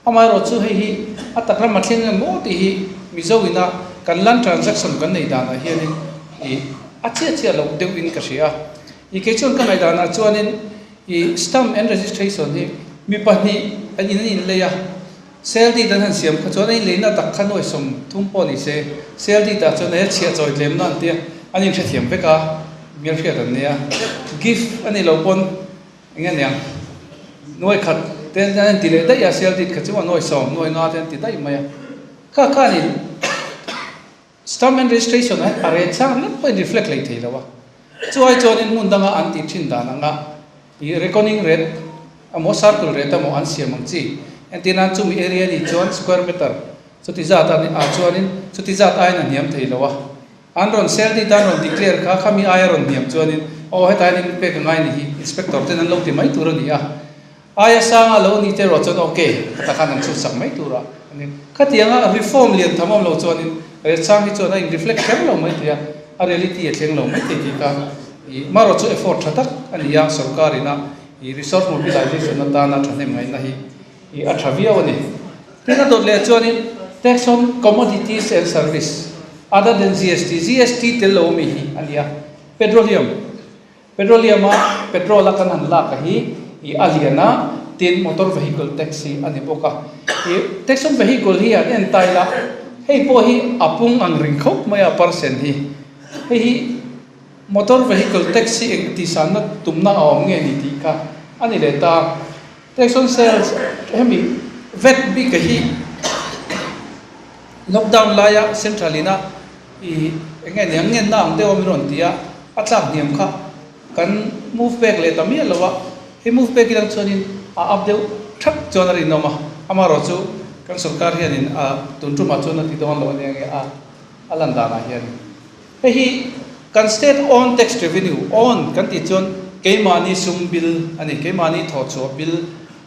amaherawh chu hei hi a tak ram a thleng em maw tih hi Mizo ina kan land transaction kan nei danah hianin ih a chiah chiah loh deuh in ka hria a, ih kei chuan ka ngaihdanah chuanin I stamp and registration hi mi pahnih an in an inlei a, sale deed an han siam kha chuan an inleina tak kha nuai 30 pawh ni se, sale deed ah chuan he chhiah chawi tlemna an tia an inhrethiam vek a, hmelhriat an nia, gift a nih loh pawn eng nge niang nuai khat te an inti leh daih a, sale deed kha chu a nuai sawm nuai nga te an ti daih mai a, kha khanin Stamp and registration ah hian a rel chang ringawt pawhin reflect lei thei lo a, chuai chuanin hmun danga an tih thin dan anga ih reckoning rate emaw circle rate emaw an siam ang chi. Entir nan chumi area nih chuan square meter chuti zat a ah chuanin chuti zat aiin a hniam thei lo a, an rawn sale date an rawn declare kha khami aia rawn hniam chuanin aw hetah hian in pek a ngai ni hi inspector ten an lo ti mai tur a ni a. Aia sanga lo ni te erawh chuan ok, khata khan an chhut sak mai tur a ni. Khatianga reform lian tham awm lo chuanin Rechang hi chuan a in reflect kher lo mai thei a, a reality a thleng lo mai thei tih kha i marawh chu effort tha tak a ni a, sorkar ina i resource mobilization atana thahnem ngaihna hi i a tha viau a ni. Tin a dawt leh chuanin tax on commodities and service other than GST, GST tel lo ami hi a ni a, petroleum, Petroleum a petrol a kan han lak a hi ih a lian a, tin motor vehicle tax hi a ni bawk a. Ih tax on vehicle hi an en ta ila hei pawh hi a pung ang ring khawp mai a percent hi. Hei hi motor vehicle tax hi eng tihsanna tumna a awm nge ni tih kha a ni leh ta. Tax on sales hemi vat bik a hi lockdown laia central ina ih. Eng nge niang ngenna ang deuh a min rawn ti a, a tlak hniam kha kan move back leh ta miah lo a, hei move back ilang chuanin a up deuh thak chuan a rinawm a, amaherawh chu kan sorkar hianin a tun tumah chuan a ti dawn lo a nia nge a a lan danah hian. Hei hi kan state own tax revenue, own kan tih chuan keimahni sum bill a ni, keimahni thawhchhuah bill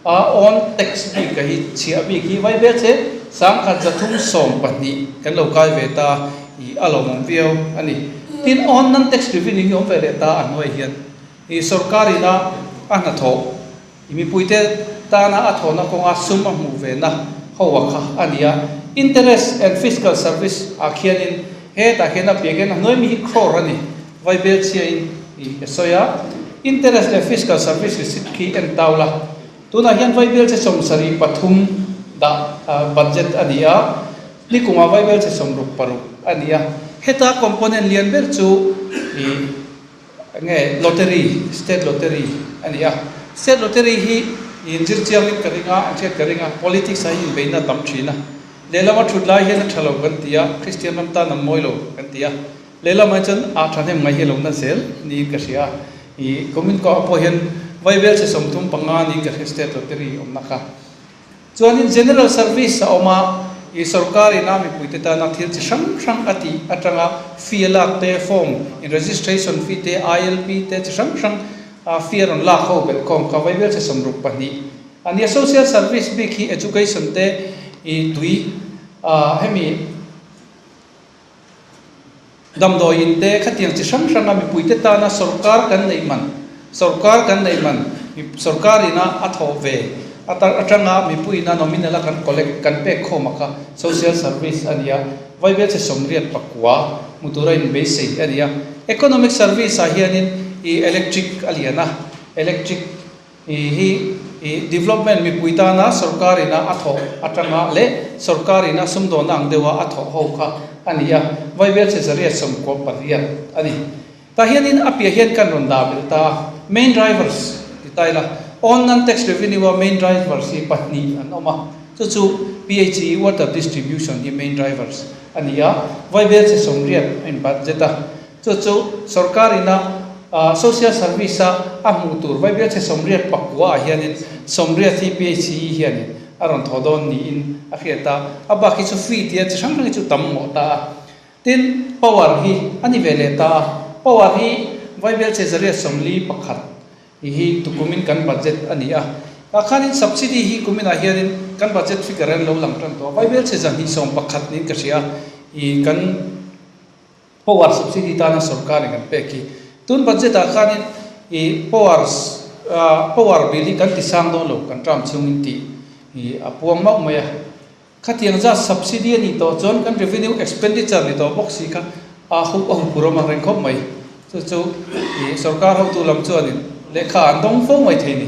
a own tax bik a hi chhiah bik hi vai vel che 1312 kan lo kai ve ta i a lawmawm viau a ni. Tin, own non tax revenue hi awm ve leh ta a hnuai hian i sorkar ina a hnathawh I mipuite tana a thawhna kawnga sum a hmuh ve na ho a kha a ni a. Interest and Fiscal Service ah khianin hetah khian a piah khian a hnuai mi hi crore a ni, vaibel chhiain i ka sawi a. Interest leh Fiscal Service receipt khi en tau la. Tunah hian vaibel che 73 dah budget a ni a, nikumah vaibel che 66 a ni a. Heta component lian ber chu i. Nge lottery, state lottery a ni a. State lottery hi inzir chiangin ka ring a, an hriat ka ring a, politics ah hi inbeihna a tam thin a. Lehlam a thut lai hian a tha lo kan ti a, Kristian ram tan an mawi lo kan ti a. Lehlam ah chuan a thahnem ngai hi a lo na zel niin ka hria a. Ih kumin kawngah pawh hian Vaibel chhe 35 niin ka hria state lottery awmna kha. Chuanin General Service a awm a, i sorkar ina mipuite tana thil chi hrang hrang a tih atanga fee a lak te, form in registration fee te, ILP te chi hrang hrang fee a rawn lak ho belhkhawm kha vaibel che 62 a nia. Social Service bik hi Education te i tui hemi Damdawi in te khatiang chi hrang hranga mipuite tana sorkar kan neih man, sorkar kan neih man, sorkar ina a thawh ve atanga mipui ina nominal a kan collect, kan pek khawm a kha social service a ni a, vaibel chhe 89 hmu tura inbeisei a ni a. Economic service ah hianin i electric a lian a, electric I hi i development mipui tana sorkar ina a thawh atanga leh sorkar ina sumdawnna ang deuha a thawh ho kha a ni a, vaibel chhe 198 a ni. Tah hianin a piah hian kan rawn dah belh ta a, main drivers ti ta ila, own non tax revenue a main drivers hi pahnih an awm a, chu chu PHE water distribution hi main drivers a ni a, vaibel chhe 80 a in budget a. Chu chu sorkar ina social service a a hmuh tur vaibel chhe 89 ah hianin 80 hi PHE hianin a rawn thaw dawn niin a hriat a, a bak hi chu fee tia chi hrang hrang hi chu tam mawh ta a. Tin, power hi a ni ve leh ta a, power hi vaibel chhe 141 hi hi tukumin kan budget a ni a, tah khanin subsidy hi kuminah hianin kan budget figure an lo lang tan tawh a, vaibel chhe 211 niin ka hria a, ih kan. Power subsidy tana sorkarin kan pek hi tun budget ah khanin ih power power bill hi kan ti sang dawn lo kan term chhungin tih ih a puang mauh mai a. Khatiang zat subsidy a nih tawh chuan kan revenue expenditure ni tawh bawk si kha a hup a huphur awm ang reng khawp mai. Chu chu ih sorkar hotu lam chuanin lehkha an dawng fo mai thei ni.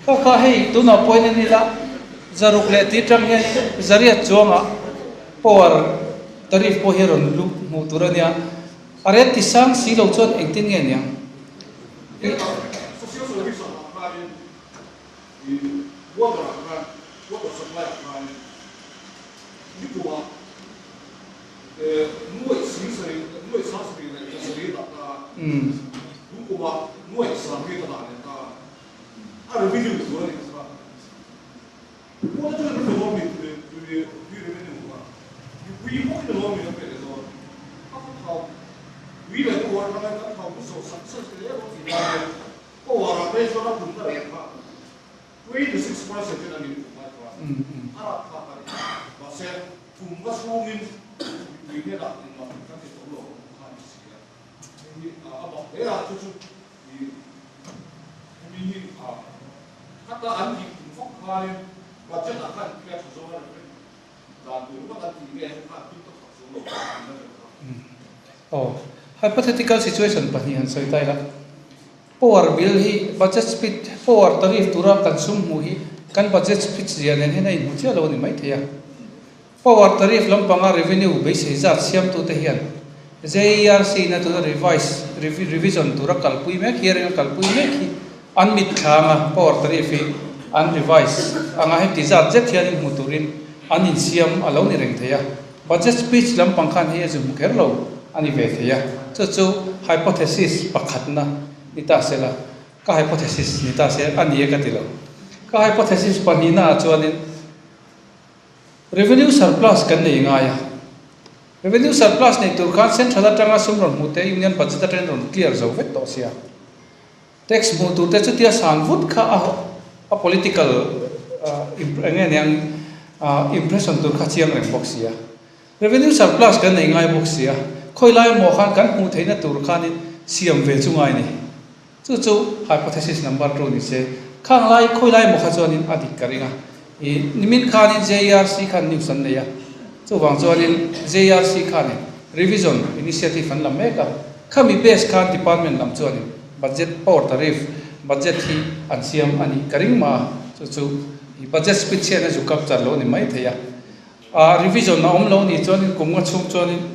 Kha kha hei tunah pawhin a ni la, zaruk leh tih atang hian zariat chuangah power tariff pawh hi a rawn luh hmuh tur a nia, a rate ti sang si lo chuan engtin nge niang? Hei hi a mak hle a, chu chu i hemi hi khata an tih tum fak khanin budget ah khan thil a tha zawng a reflect dan tur ringawt an tih nge hei kha an tum tak tak chuang lo tih na deuh kha. Aw, hypothetical situation pahnih han sawi ta ila, power bill hi budget speed power tariff tura kan sum hmuh hi kan budget speed zia nen hian a inhmu chiah lo a ni maithei a. Power tariff lampanga revenue beisei zat siamtute hian JERC na tuna revise, revision tura kalpui mek hearing a kalpui mek hi an mitthlâng a, power tariff hi an revise anga heti zat zet hian inhmu turin an insiam a lo ni reng thei a. Budget speech lampang khan hei a zu hmu kher lo a ni ve thei a, chu chu hypothesis pakhatna ni ta se la, ka hypothesis ni ta se a ni e ka ti lo. Ka hypothesis pahnihnaah chuanin, Revenue surplus kan nei ngai a, revenue surplus nei tur khan central atanga sum rawn hmuh te union budget atangin rawn clear zo vek tawh sia. Tax hmuh tur te chutia san vut kha a a political eng nge niang impression tur kha chiang reng bawk sia. Revenue surplus kan nei ngai bawk sia, khawi lai emaw khan kan hmuh theihna tur khanin siam ve chu ngai ni. Chu chu hypothesis number two ni se. Khang lai khawi lai emaw kha chuanin a dik ka ring a. I nimin khanin JERC khan news an nei a. Chuvang chuanin JERC khanin revision initiative an la mek a. Khami base khan department lam chuanin budget power tariff budget hi an siam a nih ka ring mah a. Chu chu i budget speech hian a zu capture lo ni mai thei a. A revision a awm lo nih chuanin kum nga chhung chuanin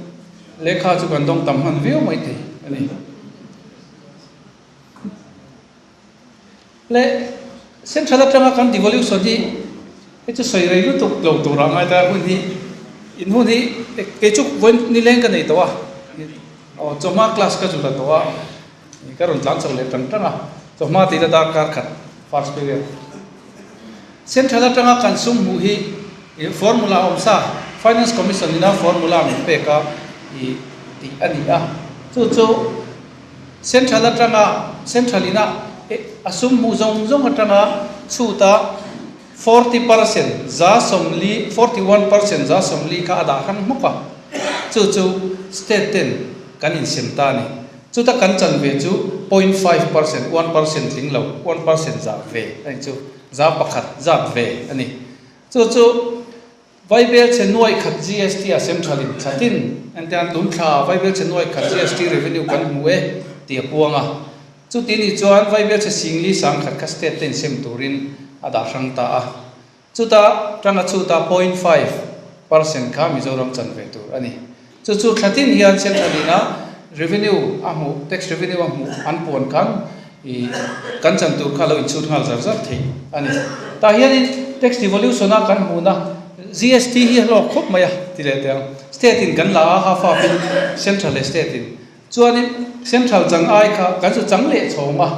lehkha chu kan dawng tam hman viau mai thei a ni. Le central atanga kan devolution hi hei chu sawi rei lutuk lo tur ah ngai ta hun hi in hun hi kei chu vawiin nileng ka nei tawh a aw chawhma class ka zut a tawh a ka rawn tlan chho leh tang tang a chawhma tih la darkar khat first period central atanga kan sum hmuh hi formula awm sa finance commission ina formula min pek a ih tih a ni a chu chu. Central atanga Central ina a sum hmuh zawng zawng atanga chhuta 40% 40, 41% 40 kha a dah hrang hmawk a, chu chu state ten kan insem ta a ni. Chuta kan chan ve chu 0.5%, 1% tling lo, 1% zah ve a ni chu, 1% zat ve a ni. Chu chu. Vaibel chhe nuai khat GST a central in thla tin entian tun thla Vaibel chhe nuai khat GST revenue kan hmu e tih a puang a. Chuti nih chuan Vaibel chhe singli sang khat kha state te insem turin a dah hrang ta a. Chuta tanga chuta 0.5% kha Mizoram chan ve tur a ni. Chu chu thla tin hian central in a revenue a hmuh, tax revenue a hmuh an puan khan ih kan chan tur kha lo inchhut nghal zar zar thei a ni. Tah hianin tax devolution a kan hmuhna GST hi a hlawk khawp mai a ti leh teh ang. State in kan la a half half in central leh state in. Chuanin central chang ai kha kan chu chang leh chhawng a,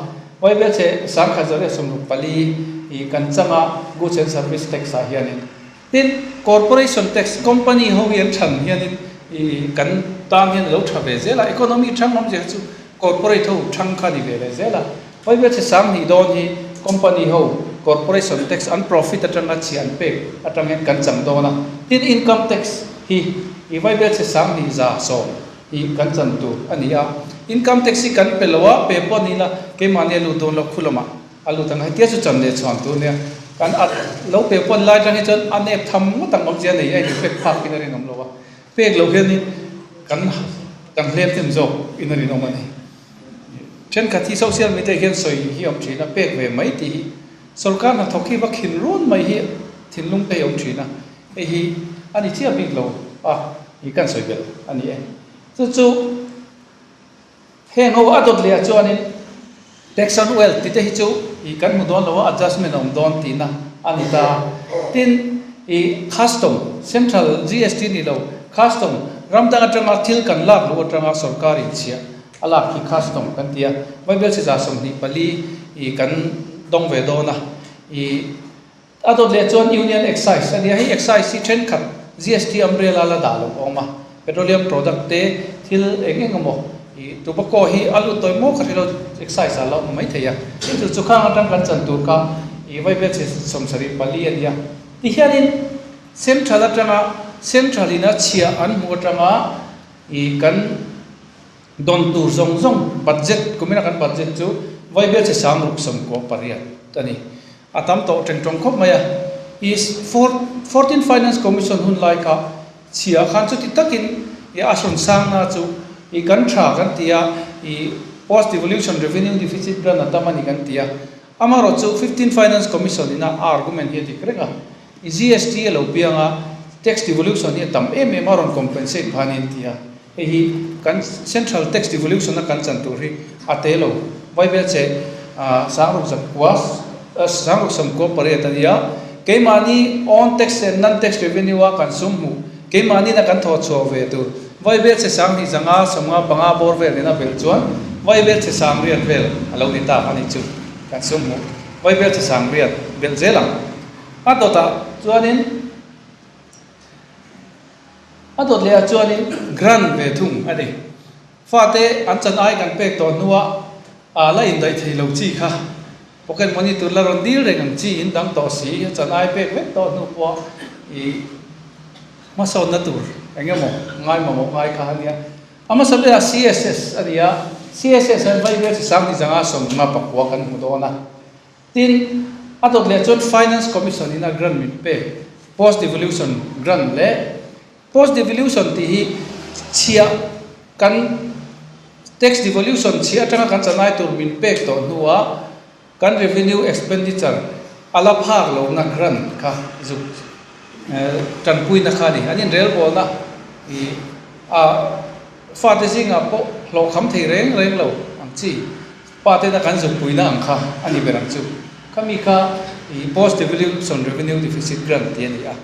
Vaibelchhe 1164 ih kan chang a goods and service tax ah hianin. Tin, Corporation Tax, Company ho hi an than hianin ih kan tan hian a lo tha ve zel a, economy thang awmzia hi chu corporate ho thang kha a ni ve leh zel a. Vaibel chhe sang hnih dawn hi company ho Corporation Tax an profit atanga chhia an pek atang hian kan chang dawn a. Tin, Income Tax hi ih vaibel chhe sang hnih 110 ih kan chan tur a ni a. Income Tax hi kan pe lo a, pe pawh ni ila keimahni a lut dawn lo khu lamah. A lut ang hetia chu chan leh chhuan tur nia kan at lo pe pawn lai atang hi chuan a nep tham ngawt ang awmzia nei a in-reflect phak in a rinawm lo a, pek loh hianin kan kan hlem hnem zawk in a rinawm a ni. Thenkhat hi social media hian sawi hi a awm thin a, pek ve mai tih hi sorkar hnathawk hi va khin run mai hi thinlung te hi a awm thin a, hei hi a ni chiah bik lo a i kan sawi belh a ni e. Chu chu. Heng ho a dawt leh ah chuanin tax on wealth tih te hi chu ih kan hmu dawn lo a, adjustment a awm dawn tihna a ni ta. Tin, ih custom, central GST ni lo, custom, ram dang atanga thil kan lak luh atanga sorkar in chhiah a lak hi custom kan ti a. Vaibel chi 24 ih kan dawng ve dawn a, ih A dawt leh chuan Union Excise a nia, hei Excise hi thenkhat GST umbrella la dah loh a awm a, petroleum product te thil eng eng emaw ih tobacco hi a lut tawi maw ka hre lo Excise ah la awm mai thei a, chu chu khang atang kan chan tur kha ih vaibel chhe 74 a nia. Tihianin Central atanga Central in a chhiah an hmuh atanga ih kan. Dawn tur zawng zawng budget, kumina kan budget chu Vaibel chi 69 8 a ni. A tam tawh teng tawng khawp mai a. I Fourteen Finance Commission hun lai kha chhia khan chuti takin i a sawn sangna chu i kan tha kan ti a, i post devolution revenue deficit grant a tam a ni kan ti a. Amaherawhchu chu Fifteen Finance Commission ina a argument hi a dik reng a. I GST a lo piang a, tax devolution hi a tam em em a rawn compensate pha niin ti a. Hei hi kan central tax devolution a kan chan tur hi a te lo. Vaibel che 69 69 8 a nia. Keimahni own tax and non-tax revenue a kan sum hmuh, keimahni na kan thawh chhuah ve tur. Vaibel che 25 55 bawr vel nena belh chuan vaibel che 8 vel a lo ni ta a ni chu kan sum hmuh. Vaibel che 8 belh zel ang. A dawtah chuanin a dawt lehah chuanin grant ve thung a ni. Fate an chan ai kan pek tawh hnuah a la indaih thei lo chi kha pocket money tur la rawn dil reng ang chi in dang tawh si a chan ai pek vek tawh hnu pawh ih hmasawnna tur eng emaw ngai mamawh ngai kha a nia. A hmasa berah CSS a ni a, CSS hian Vaibel chi 25 59 kan hmu dawn a. Tin, a dawt leh chuan Finance Commission in a grant min pek, Post Devolution Grant leh Post Devolution tih hi chhiah kan Tax Devolution chhiah atanga kan chanai tur min pek tawh hnuah kan Revenue Expenditure a la phak lohna grant kha zuk tanpuina kha a ni. An inrelbawlna ih a fate zingah pawh hlawhkham thei reng reng lo ang chi. Pa tena kan zukpuina ang kha a ni ber ang chu. Khami kha i Post Devolution Revenue Deficit Grant tih a ni a.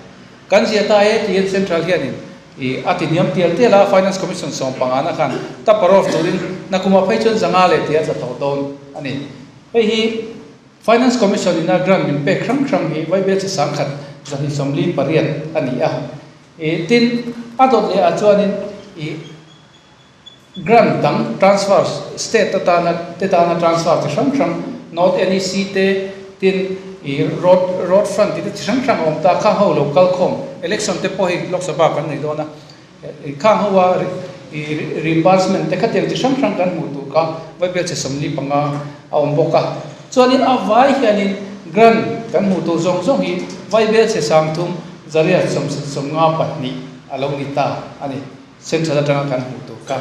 Kan zia ta e tiin Central hianin i a ti hniam tial tial a, Finance Commission sawmpangana khan taper off turin nakumah phei chuan zanga leh tih a tla tawh dawn a ni. Hei hi Finance Commission ina grant min pek hrang hrang hi Vaibel chi 1248 a ni a. I tin a dawt leh ah chuanin i Grant dang transfer state atana te tana transfer chi hrang hrang North NEC te tin ih road road front tih te chi hrang hrang a awm ta khang ho lo kal khawm election te pawh hei Lok Sabha kan nei dawn a ih khang ho a ih reimbursement te khatiang chi hrang hrang kan hmuh tur kha Vaibel chi 45 a awm bawk a chuanin a vai hianin grant kan hmuh tur zawng zawng hi Vaibel chhe 3352 a lo ni ta a ni. Central atanga kan hmuh tur kha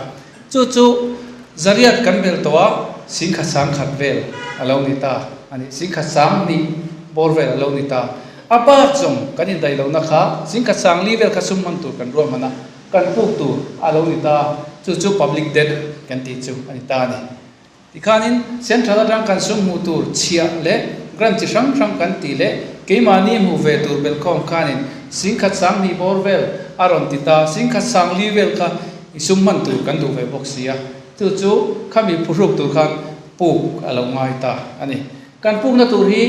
chu chu zariat kan bel tawh a, 10,100 vel a lo ni ta a ni. 10,200 bawr vel a lo ni ta. A bak zawng kan indaih lohna kha 10,400 vel kha sum hman tur kan ruahman a, kan puk tur a lo ni ta. Chu chu public debt kan tih chu a ni ta a ni. Tikhanin Central atang kan sum hmuh tur chhiah leh grant chi hrang hrang kan tih leh keimahni hmuh ve tur belhkhawm khanin 10,200 bawr vel a rawn ti ta, 10,400 vel kha i sum hman tur kan duh ve bawk si a, chu chu khami phuhruk tur khan puk a lo ngai ta a ni. Kan pukna tur hi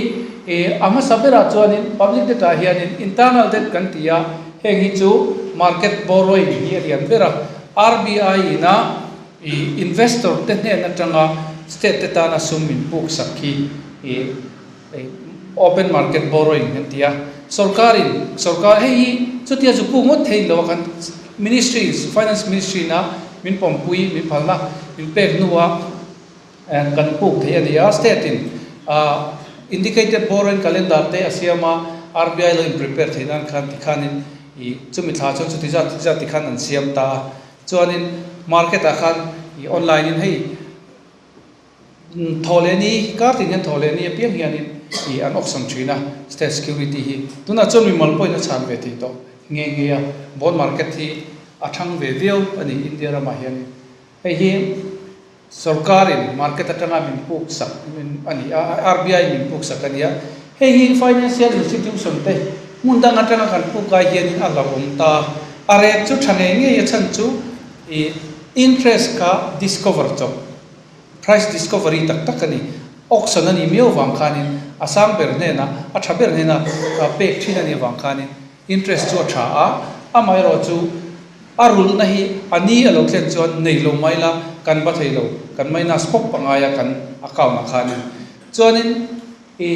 a hmasa berah chuanin public debt ah hianin internal debt kan ti a, heng hi chu market borrowing hi a lian ber a, RBI ina I investor te hnen atanga state te tana sum min puk sak hi i open market borrowing an ti a. Sorkarin, sorkar hei hi chutia chu puk ngawt thei lo a kan ministry, finance ministry ina min pawmpui, min phalna min pek hnua kan puk thei a ni a. State in indicated borrowing calendar te a siam a, RBI lo in prepare theih nan khan tikhanin i chumi thla chuan chuti zat zat tikhan an siam ta a. Chuanin market ah khan i online in hei thaw leh ni kar tin hian thaw leh ni apiang hianin i an auction thin a state security hi tunah chuan mimal pawhin a chhan ve thei tawh nghe nghe a bond market hi a thang ve viau a ni India ramah hianin hei hi sorkarin market atanga min puk sak a ni a RBI min puk sak a ni a hei hi financial institution te hmun dang atanga kan puk ai hianin a hlauhawm ta a rate chu tha ngei ngei a chhan chu ih interest kha discover chawp price discovery tak tak a ni auction a nih miau vang khanin a sang ber hnenah a tha ber hnenah pek thin a nih avang khanin Interest chu a tha a, amaherawhchu a rulhna hi a ni a lo thlen chuan nei lo mai la, kan va thei lo, kan minus pawp a ngai a kan account ah khanin. Chuanin i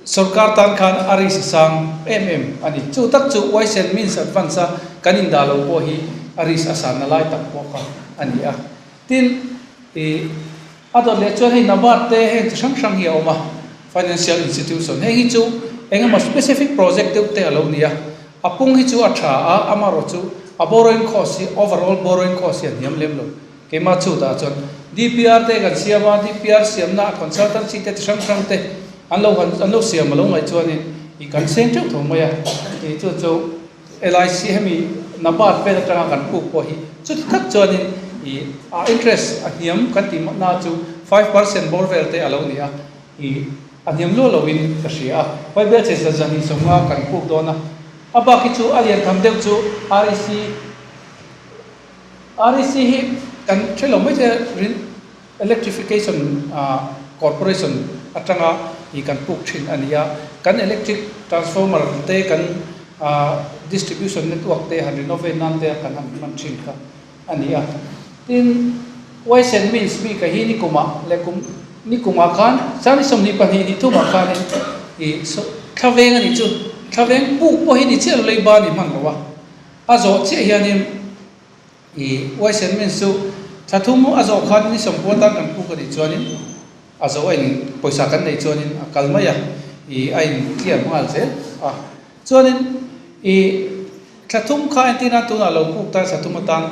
sorkar tan khan a risk sang em em a ni. Chu tak chu Ways and Means Advance a kan indah lo pawh hi a risk a sanna lai tak pawh kha. a ni a. Tin, ih a dawt leh chuan hei NABARD te heng chi hrang hrang hi a awm a, financial institution heng hi chu eng emaw specific project deuh te a lo ni a, a pung hi chu a tha a, amaherawh chu a borrowing cost hi overall borrowing cost hi a hniam lem lo. Keimah chutah chuan DPR te kan siam a, DPR siamna consultancy te chi hrang hrang te an lo han an lo siam a lo ngaih chuanin ih kan seng teuh tho mai a, ih chu chu LIC hemi NABARD vel atanga kan puk pawh hi chuti tak chuanin ih a interest a hniam kan tih na chu 5% bawr vel te a lo ni a, ih a hniam luah loin ka hria a, Bible che zan zan 20 kan puk dawn a, a bak hi chu a lian tham deuh chu REC. REC hi kan hre lo mai thei a, Electrification Corporation atanga ih kan puk thin a ni a, kan electric transformer te kan distribution network te han renovate nan te kan han hman thin kha a ni a. Tin, Ways and Means bik a hi nikumah leh kum nikumah khan sangni 22 ni thumah khanin ih thlaveng a nih chu, thlaveng puk pawh hi ni chiah lo leiba a ni hman lo a. A zawh chiah hianin i uaisen min chu thla thum a zawh khan ni sawmkua tan kan puk a nih chuanin a zawh a in pawisa kan neih chuanin a kal mai a, i a in clear nghal zel a. Chuanin i thla thum kha entir nan tunah lo puk tan thla thum atan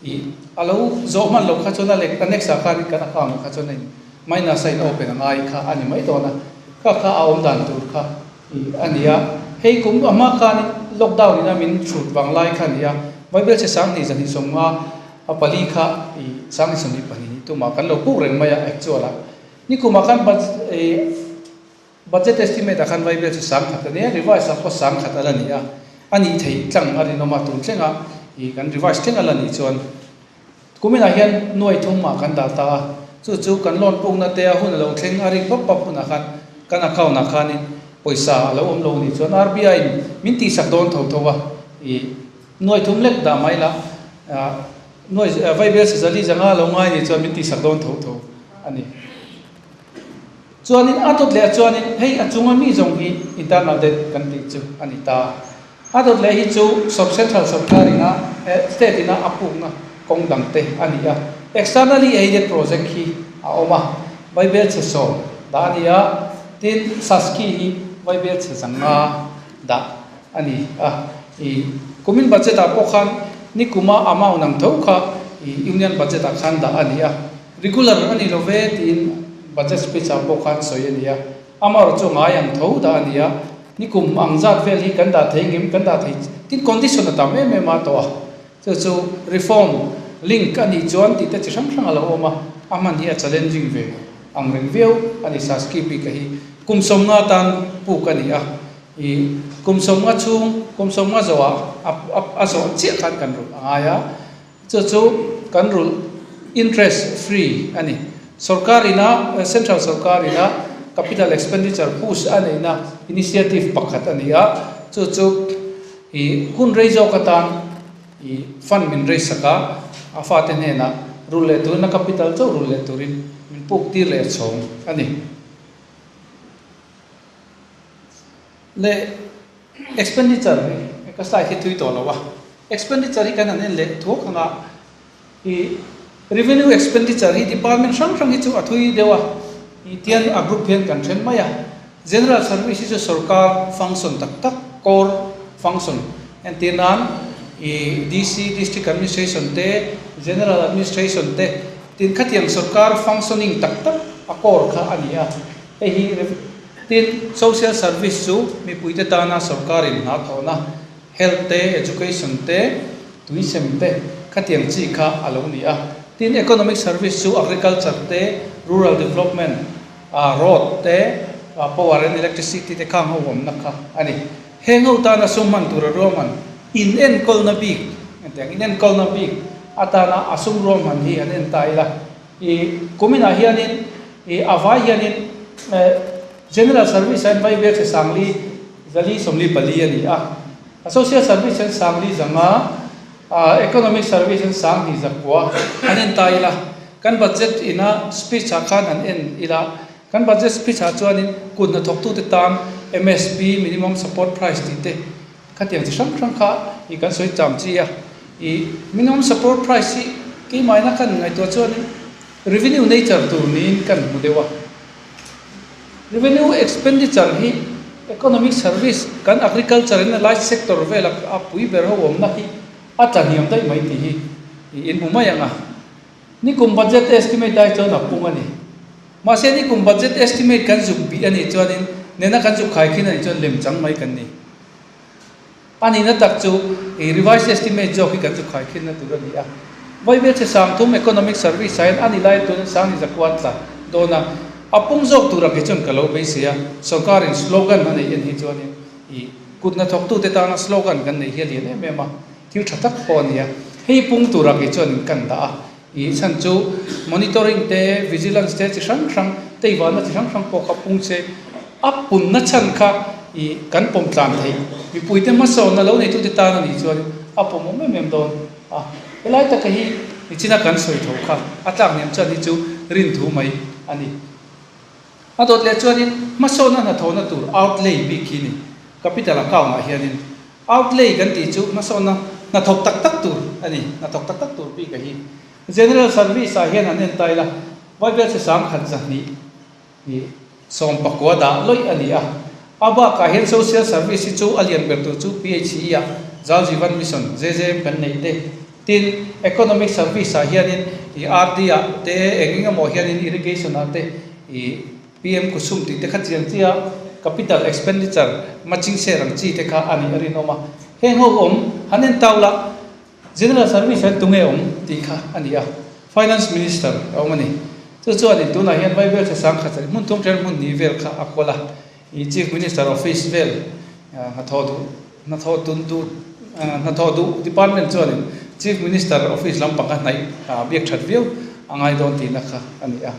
i a lo zawh hman loh kha chuan a lek a next ah khanin kan account ah kha chuan a in minus a in open a ngai kha a ni mai dawn a, kha kha a awm dan tur kha. Ih a ni a, hei kum a hma khanin lockdown in a min hrut vang lai kha a ni a, Bible chhe 2250 a pali kha ih 2022 ni tumah kan lo puk reng mai a actual a, nikumah khan ih budget estimate ah khan Bible chu 10,000 a ni a, revise ah pawh 10,000 a la ni a, a nih theih tlang a rinawm a tun thlengah ih kan revise thleng a la nih chuan. Kuminah hian nuai thum mah kan dah ta a, chu chu kan loan pukna te a hun a lo thleng a rik pap pap hunah khan kan account ah khanin pawisa a lo awm lo nih chuan RBI in min tihsak dawn tho tho a, ih nuai thum lek dah mai la, nuai vaibel sazali zanga lo ngai nih chuan min tihsak dawn tho tho a ni. Chuanin a dawt leh ah chuanin hei a chunga mi zawng hi internal debt kan tih chu a ni ta. A dawt leh hi chu sawr central sorkar ina state ina a pukna kawng dang te a ni a. Externally aided project hi a awm a, Vaibel chhe 10 dah a ni a, tin Saski hi Vaibel chhe 5 dah a ni a. I kumin budget ah pawh khan nikuma amount ang tho kha i union budget ah khan dah a ni a. Regular a ni lo ve tiin budget speech ah pawh khan sawi a ni a. Amaherawhchu chu ngai ang tho dah a ni a. Nikum ang zat vel hi kan dah thei ngem kan dah thei tin condition a tam em em a tawh a, chu chu reform link a nih chuan tih te chi hrang hrang a lo awm a, a hman hi a challenging ve ang reng viau a ni Saski bik a hi kum 50 tan puk a ni a, ih kum 50 chhung kum 50 zawhah a a zawh chiah khan kan rulh a ngai a. Chu chu kan rulh interest free a ni. Sorkar ina, Central sorkar ina capital expenditure push a neihna initiative pakhat a ni a, chu chu ih hun rei zawk atan ih fund min raise sak a, a fate hnenah rulh leh turin a capital chauh rulh leh turin min puk tir leh chhawng a ni. Leh Expenditure hi ka slide hi thui tawh lo a, expenditure hi kan han en leh thuak ang a, ih revenue expenditure hi department hrang hrang hi chu a thui deuh a, ih tian a group hian kan then mai a, general service hi chu sorkar function tak tak core function entir nan ih DC district administration te general administration te tin khatiang sorkar functioning tak tak a core kha a ni a, hei hi. Tin, social service chu mipuite tana sorkarin hna thawhna, health te, education te, tuisem te khatiang chi kha a lo ni a. Tin, economic service chu agriculture te, rural development, road te, power and electricity te khang ho awmna kha a ni. Heng ho tana sum hman tura ruahman inenkawlna bik, hetiang inenkawlna bik atana a sum ruahman hi an en ta ila. I kuminah hianin i a vai hianin General Service hian vai biak che 4,000 440 a ni a, a Social Service hian 4,500, Economic Service hian 2,900 an en ta ila, kan budget ina speech ah khan han en ila, kan budget speech ah chuanin kut hnathawktute tan MSP, Minimum Support Price tih te Khatiang chi hrang hrang kha i kan sawi cham chi a, i minimum support price hi Keimahina kan ngaihtuah chuanin revenue nature tur niin kan hmu deuh a. Revenue expenditure hi economic service kan agriculture in a light sector vela a pui ber ho awmna hi a tla hniam daih mai tih hi in hmu mai ang a. Nikum budget estimate ai chuan a pung a ni. Mahse nikum budget estimate kan zuk bih a nih chuanin nena kan zuk khai khin a nih chuan lem chang mai kan ni. A nihna tak chu i revised estimate zawk hi kan zuk khai khinna tur a ni a. Vaibel che sangthum economic service ah hian a ni lai tun Sangni zakua tla dawn a, a pung zawk tur ang hi chuan ka lo beisei a, sorkarin slogan a neih en hi chuanin i kut hnathawktute tana slogan kan neih hi a lian em em a, thil tha tak pawh a ni a. Hei pung tur ang hi chuan kan dah a, i chhan chu monitoring te, vigilance te chi hrang hrang, teivanna chi hrang hrang pawh kha pung se a punna chhan kha i kan pawm tlan theih. Mipuite hmasawnna lo neitute tan a nih chuan a pawmawm em em dawn a. Helai taka hi nichina kan sawi tho kha a tlak hniam chuan hi chu rin thu mai a ni. A dawt leh chuanin hmasawnna hnathawhna tur outlay bik hi ni. Capital account ah hianin Outlay kan tih chu hmasawnna hnathawk tak tak tur a ni. Hnathawk tak tak tur bik a hi. General Service ah hian an en tail a, Vaibel che 10,000 nih 19 dah lawih a ni a. A bakah hian Social Service hi chu a lian ber tur chu PHE ah Jal Jeevan Mission, JJM, kan neih te. Tin, Economic Service ah hianin ih RD ah te eng eng emaw hianin Irrigation ah te ih PM Kusum tih te kha chiang chiah a, capital expenditure matching share ang chi te kha a nih a rinawm a. Heng ho awm han en tau la, General Service hian tunge awm tih kha a ni a, Finance Minister a awm a ni. Chu chuanin tunah hian Vaibel che sangkhat hmun thum then hmun hnih vel kha a kawl a, ih Chief Minister Office vel hnathawh duh hnathawh tun duh hnathawh duh department chuanin Chief Minister Office lampang kha hnaih biak that viau a ngai dawn tihna kha a ni a.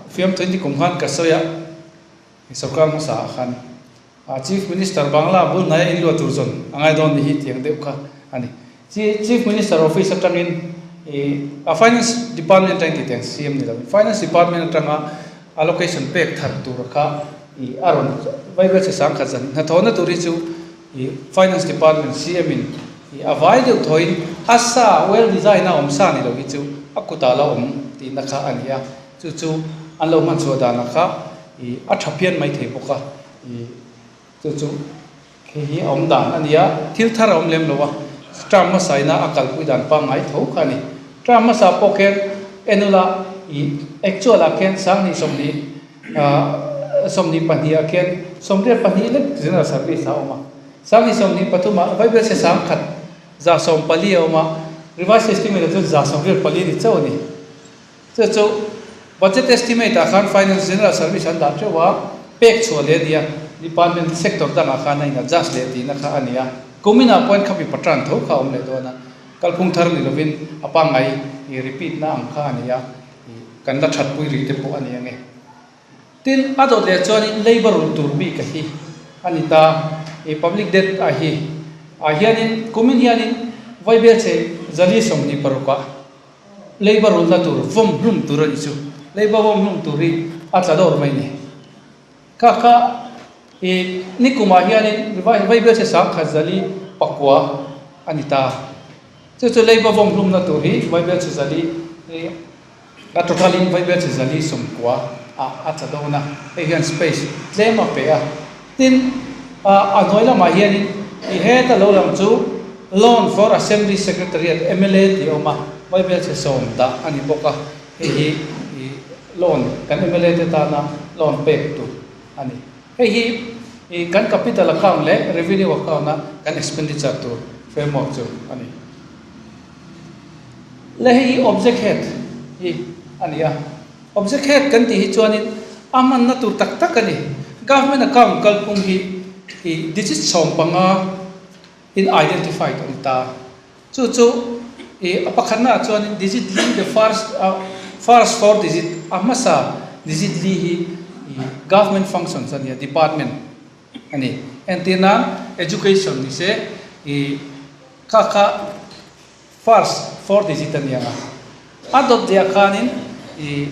Fiamthu ni kum khan ka sawi a, sorkar hmasa ah khan Chief Minister Bangla bul hnaia in luah tur zawn a ngai dawn ni hi tiang deuh kha a ni. Chief Minister office atangin a Finance Department atangin tih tiang siam ni lovin Finance Department atanga allocation pek thar tur kha a rawn Vaibel che sangkhat zan hnathawhna tur hi chu Finance Department CM in a vai deuh thawhin a sa well design a awm sa ni lo hi chu a kutah la awm tihna kha a ni a, chu chu an lo hman chhuah danah kha a tha phian mai thei bawk a, chu chu khi hi a awm dan a ni a, thil thar a awm lem lo a, term hmasa ina a kalpui dan pangngai tho kha a ni. Term hmasa pawh khian enula actual ah khian 20 30 22 ah khian 82 lek general service a awm a, 2023 ah Vaibel se 10,000 140 a awm a, revised estimate ah chuan 184 ni chauh a ni. Chu chu budget estimate ah khan finance general service an dah teuh a, pek chhuah leh a ni a, department sector dangah khan a in adjust leh tihna kha a ni a, kuminah pawhin khami patran tho kha a awm leh dawn a, kalphung thar ni lovin a pangngai repeat na ang kha a ni a. Kan la that pui rih te pawh a ni ang e. Tin, a dawt leh chuanin labour rulh tur bik a hi a ni ta. I public debt a hi ah hianin kumin hianin Vaibel che zali 26 ah labour rulhna tur vawm hlum tur a nih chu. Labour vawm hlum tur hi a tla dawr mai ni. Kha kha i nikumah hianin Vaibel che 1049 a ni ta. Chu chu leiba vawm hlumna tur hi Vaibel chhe zali hi a total in Vaibel chhe zali 90 ah a tla dawn a, hei hian space tlem a pe a. Tin, a hnuai lamah hianin i heta lo lang chu Loan for Assembly Secretariat mla tih a awm a, Vaibel chhe 10 dah a ni bawk a, hei hi i loan kan mla te tana loan pek tur a ni. Hei hi i kan capital account leh revenue account a kan expenditure tur framework chu a ni. Le hei hi object head hi a ni a. Object head kan tih hi chuanin a hmanna tur tak tak a ni. Government account kalphung hi i digit 15 in identified a ni ta. Chu chu i a pakhatnaah chuanin digit li the first first four digit a hmasa digit li hi i government functions a nia department a ni. Entir nan education ni se i kha kha first four digit a nia a. A dawt leh ah khanin i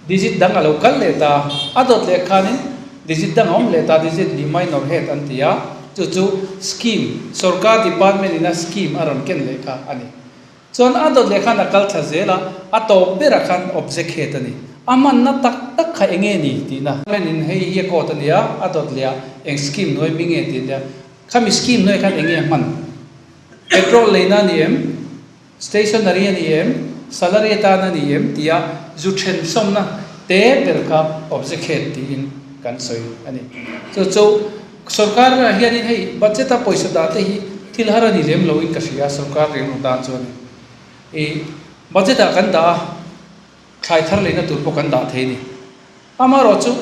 digit dang a lo kal leh ta. A dawt leh khanin digit dang a awm leh ta digit li minor head an ti a. Chu chu scheme, sorkar department ina scheme a rawn ken leh kha a ni. Chuan a dawt leh khan a kal thla zel a, a tawp berah khan object head a ni. A hmanna tak tak kha eng nge ni tihna. Department in hei hi a code a nia, a dawt leh ah eng scheme hnuai mi nge tih nia. Khami scheme hnuai khan eng nge a hman? Petrol leina a ni em? Stationery a ni em? Salary atan a ni em? Tia zu then sawmna te ber kha object head tiin kan sawi a ni. Chu chu sorkar ah hianin hei budget a pawisa dah te hi thil har a ni lem loin ka hria sorkar ringlo tan chuan i budget ah kan dah a, thlai thar leina tur pawh kan dah thei a ni. Amaherawhchu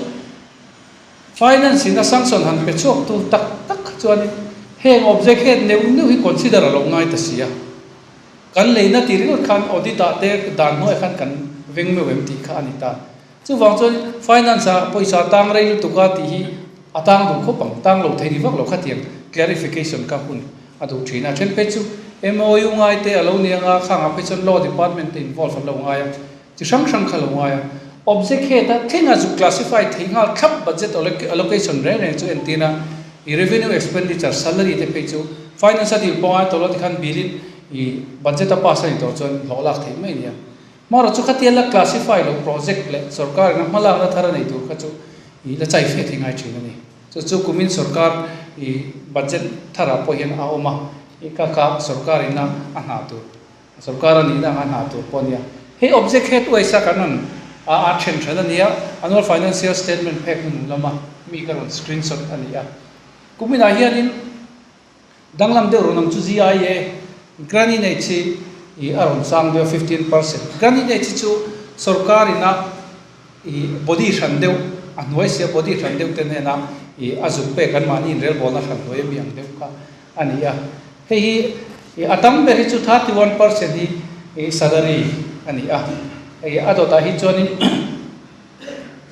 Finance in a sanction han pe chhuak tu tak tak kha chuanin heng object head neuh neuh hi consider a lo ngai ta si a. Kan leina tih ringawt khan audit ah te dan hnuaiah khan kan veng meuh em tih kha a ni ta. Chuvang chuan finance ah pawisa tang rei lutuk a tih hi a tang duh khawp ang, tang lo thei ni vak lo khatiang clarification kha hun a duh thin a. Then phei chu MOU ngai te a lo ni anga khangah phei chuan law department te involve an lo ngai a. Chi hrang hrang kha lo ngai a, object heta thlenga zuk classify thei nghal thlap budget allocation reng reng chu entir a, i revenue expenditure, salary te phei chu finance a dil pawh ngai tawh lo tikhan bill in i budget a pass a ni tawh chuan hlawh lak theih mai a nia. Hmawra chu khatia la classify lo project leh sorkar ina hmalakna thar a nei tur kha chu i la chai fe thei ngai thin a ni. Chu chu kumin sorkar i budget tharah pawh hian a awm a, i ka ka sorkar ina a hna tur. Sorkar a nihna anga hna tur pawh a nia. Hei object head uaisa kan rawn a a then then a nia, annual financial statement phek hnung lama mi ka rawn screenshot a ni a. Kuminah hianin danglam deuh rawn awm chu GIA Granny Neich hi ih a rawn chang deuh a 15%. Granny Neich hi chu sorkar ina ih body hran deuh a hnuai sia body hran deuh te hnena ih a zuk pek an mahni inrelbawlna hran hnuai ami ang deuh kha a ni a. Hei hi ih a tam ber hi chu 31% hi ih salary a ni a, hei a dawtah hi chuanin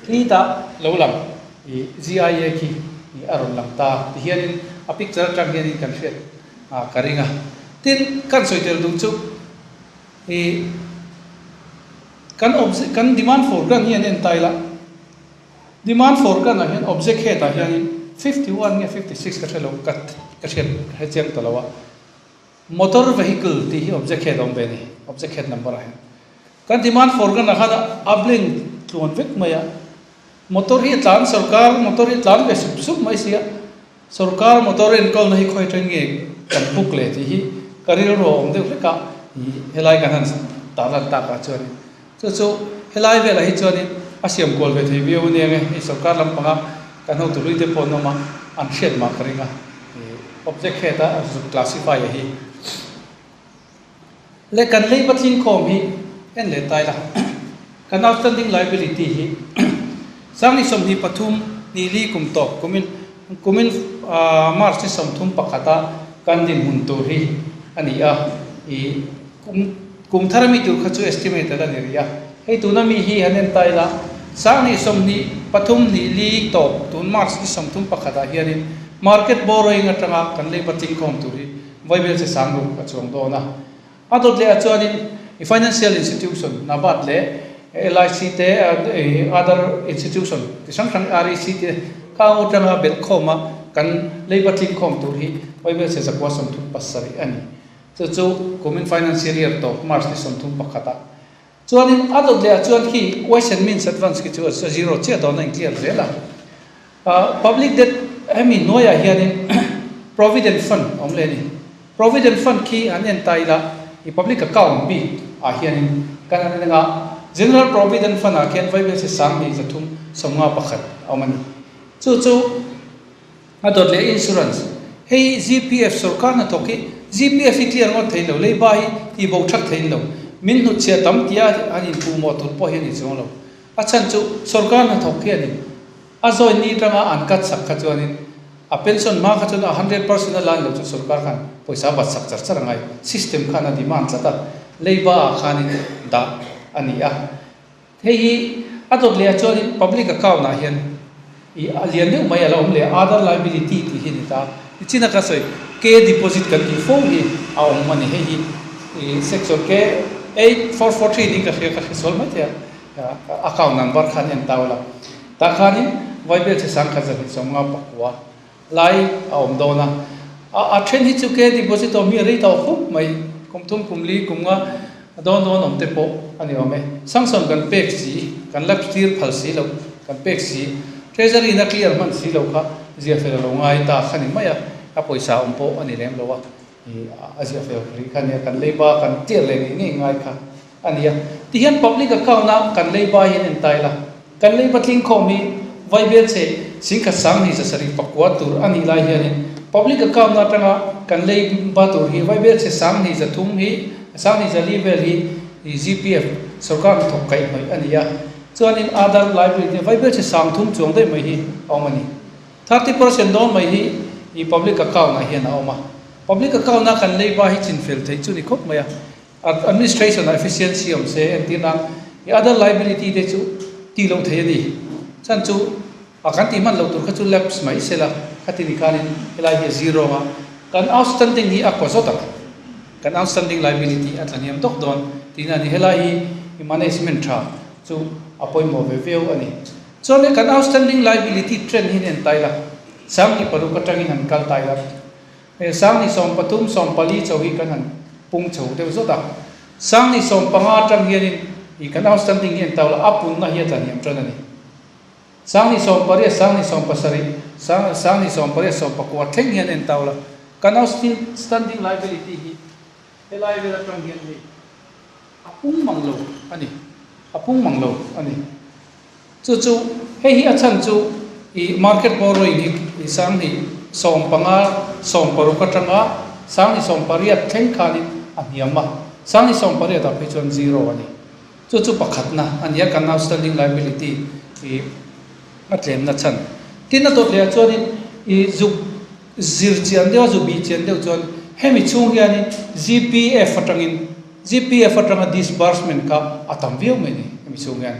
tlitah lo lang ih GIA khi ih a rawn lang ta ti hianin a picture atang hianin kan hriat ah ka ring a. Tin, kan sawi tel duh chu ih kan object kan demand for grant hi an en ta ila, Demand for gun ah hian object head ah hianin 51 nge 56 ka hre lo ka ka hriat ka hre chiang ta lo a, motor vehicle tih hi object head a awm ve a ni, object head number ah hian. Kan demand for gun ah khan a blank tluan vek mai a, motor hi a tlan sorkar motor hi a tlan ve sup sup mai si a, sorkar motor enkawlna hi khawi atang nge kan book leh tih hi ka rilru a awm deuh hlek a, ih helai kan han tarlan tak ah chuanin. Chu chu helai velah hi chuanin a siam kual ve thei viau ania nge, hei sorkar lampanga kan hotu hlui te pawh an awm a, an hriat mah ka ring a, ih object head a zuk classify a hi. Leh kan lei patling khawm hi en leh ta ila, kan outstanding liability hi Sangni 23 ni li kum tawp kumin kumin March ni 31 a kan dinhmun tur hi a ni a, ih kum Kum thar ami tur kha chu estimate a la ni rih a, hei tuna mi hi han en ta ila, Sangni 23 hnih li tawp tun March ni 31 ah hianin market borrowing atanga kan lei patling khawm tur hi vaibel che sang ruk a chuang dawn a. A dawt leh ah chuanin i financial institution NABARD leh LIC te other institution ti hrang hrang REC te khang atanga belh khawma kan lei patling khawm tur hi vaibel che zakua 37 a ni. Chu chu kumin financial year tawp March ni 31 ah chuanin a dawt leh ah chuan khi ways and means advance khi chu a zero chiah dawn a in clear zel a. Public debt hemi hnuaiah hianin provident fund a awm leh a ni. Provident fund khi an en ta ila i public account bik ah hianin kan han en anga general provident fund ah khian vaibelchhe 2351 a awm a ni. Chu chu A dawt leh insurance. Hei GPF sorkar hnathawk hi GPF hi clear ngawt thei lo, leiba hi tih bo that thei lo. Min hnutchhiah tam tia an inpuh mawh tur pawh hi a ni chuang lo. A chhan chu sorkar hnathawk hianin a join ni atanga an cut sak kha chuanin a pension hma kha chuan a 100% a lan lo chu sorkar khan pawisa bat sak char char a ngai. System khan a demand tlat a, leiba ah khanin dah a ni a. Hei hi a dawt leh ah chuanin public account ah hian ih a lian deuh mai a la awm leh a, other liability tih hi a ni ta. Nichin a ka sawi K deposit kan tih fo hi a awm a ni. Hei hi ih section K 8443 niin ka hria ka hre sual mai thei a, account number khan en tau la. Tah khanin Vaibel che 1259. Lai a awm dawn a. A a then hi chu ke deposit awm hi a rei tawh khawp mai. Kum thum kum li kum nga dawn dawn awm te pawh a ni awm e. Sanction kan pek si, kan la tir phal si lo, kan pek si. Treasury in a clear hman si lo kha zia fel a lo ngai ta kha ni mai a, a pawisa awm pawh a ni lem lo a, ih a zia fel rih kha nia, kan leiba kan clear leh ngei ngei ngai kha a ni a. Tihian public account a kan leiba hian en tai la, kan leiba tlingkhawm hi vaibel chhe singkhat sanghnih zasarih pakua tur a nih lai hianin public account atanga kan leiba tur hi vaibel chhe sanghnih zathum hi sanghnih zali vel hi GPF sorkar hnathawk kaihhnawih a ni a. Chuanin other liability vaibel chhe sangthum chuang daih mai hi a awm a ni. 30% dawn mai hi i public account ah hian a awm a. Public account a kan leiba hi chinfel theih chu ni khawp mai a. Administration ah efficiency awm se entir nan i other liability te chu tih loh theih a ni. Chhan chu a kan tih hman loh tur kha chu lapse mai se la khati ni khanin helai hi a zero anga kan outstanding hi a kaw zawt ang. Kan outstanding liability a tla hniam dawk dawn tihna a ni. Helai hi i management tha chu a pawimawh ve viau a ni. Chuan kan outstanding liability trend hi an en tai la, 25 atangin han kal tai la. He 2013, 14 chauh hi kan han pung chho deuh zawt a. 2015 atang hianin i kan outstanding hi an tau la, a punna hi a tla hniam tan a ni. 2018, 2017, 2018, 19 thleng hian en tau la, kan outstanding liability hi helai vel atang hian hei a pung mang lo a ni, a pung mang lo a ni. Chu chu hei hi a chhan chu i market borrowing hi i 2015, 16 atanga 2018 thleng khanin a hniam a, 2018 ah phei chuan zero a ni. Chu chu pakhatna a ni a, kan outstanding liability i a tlemna chhan. Tin a dawt leh ah chuanin i zuk zir chian deuh a, zu bih chian deuh chuan hemi chhung hianin GPF atangin GPF atanga disbursement kha a tam viau mai a ni hemi chhung hian.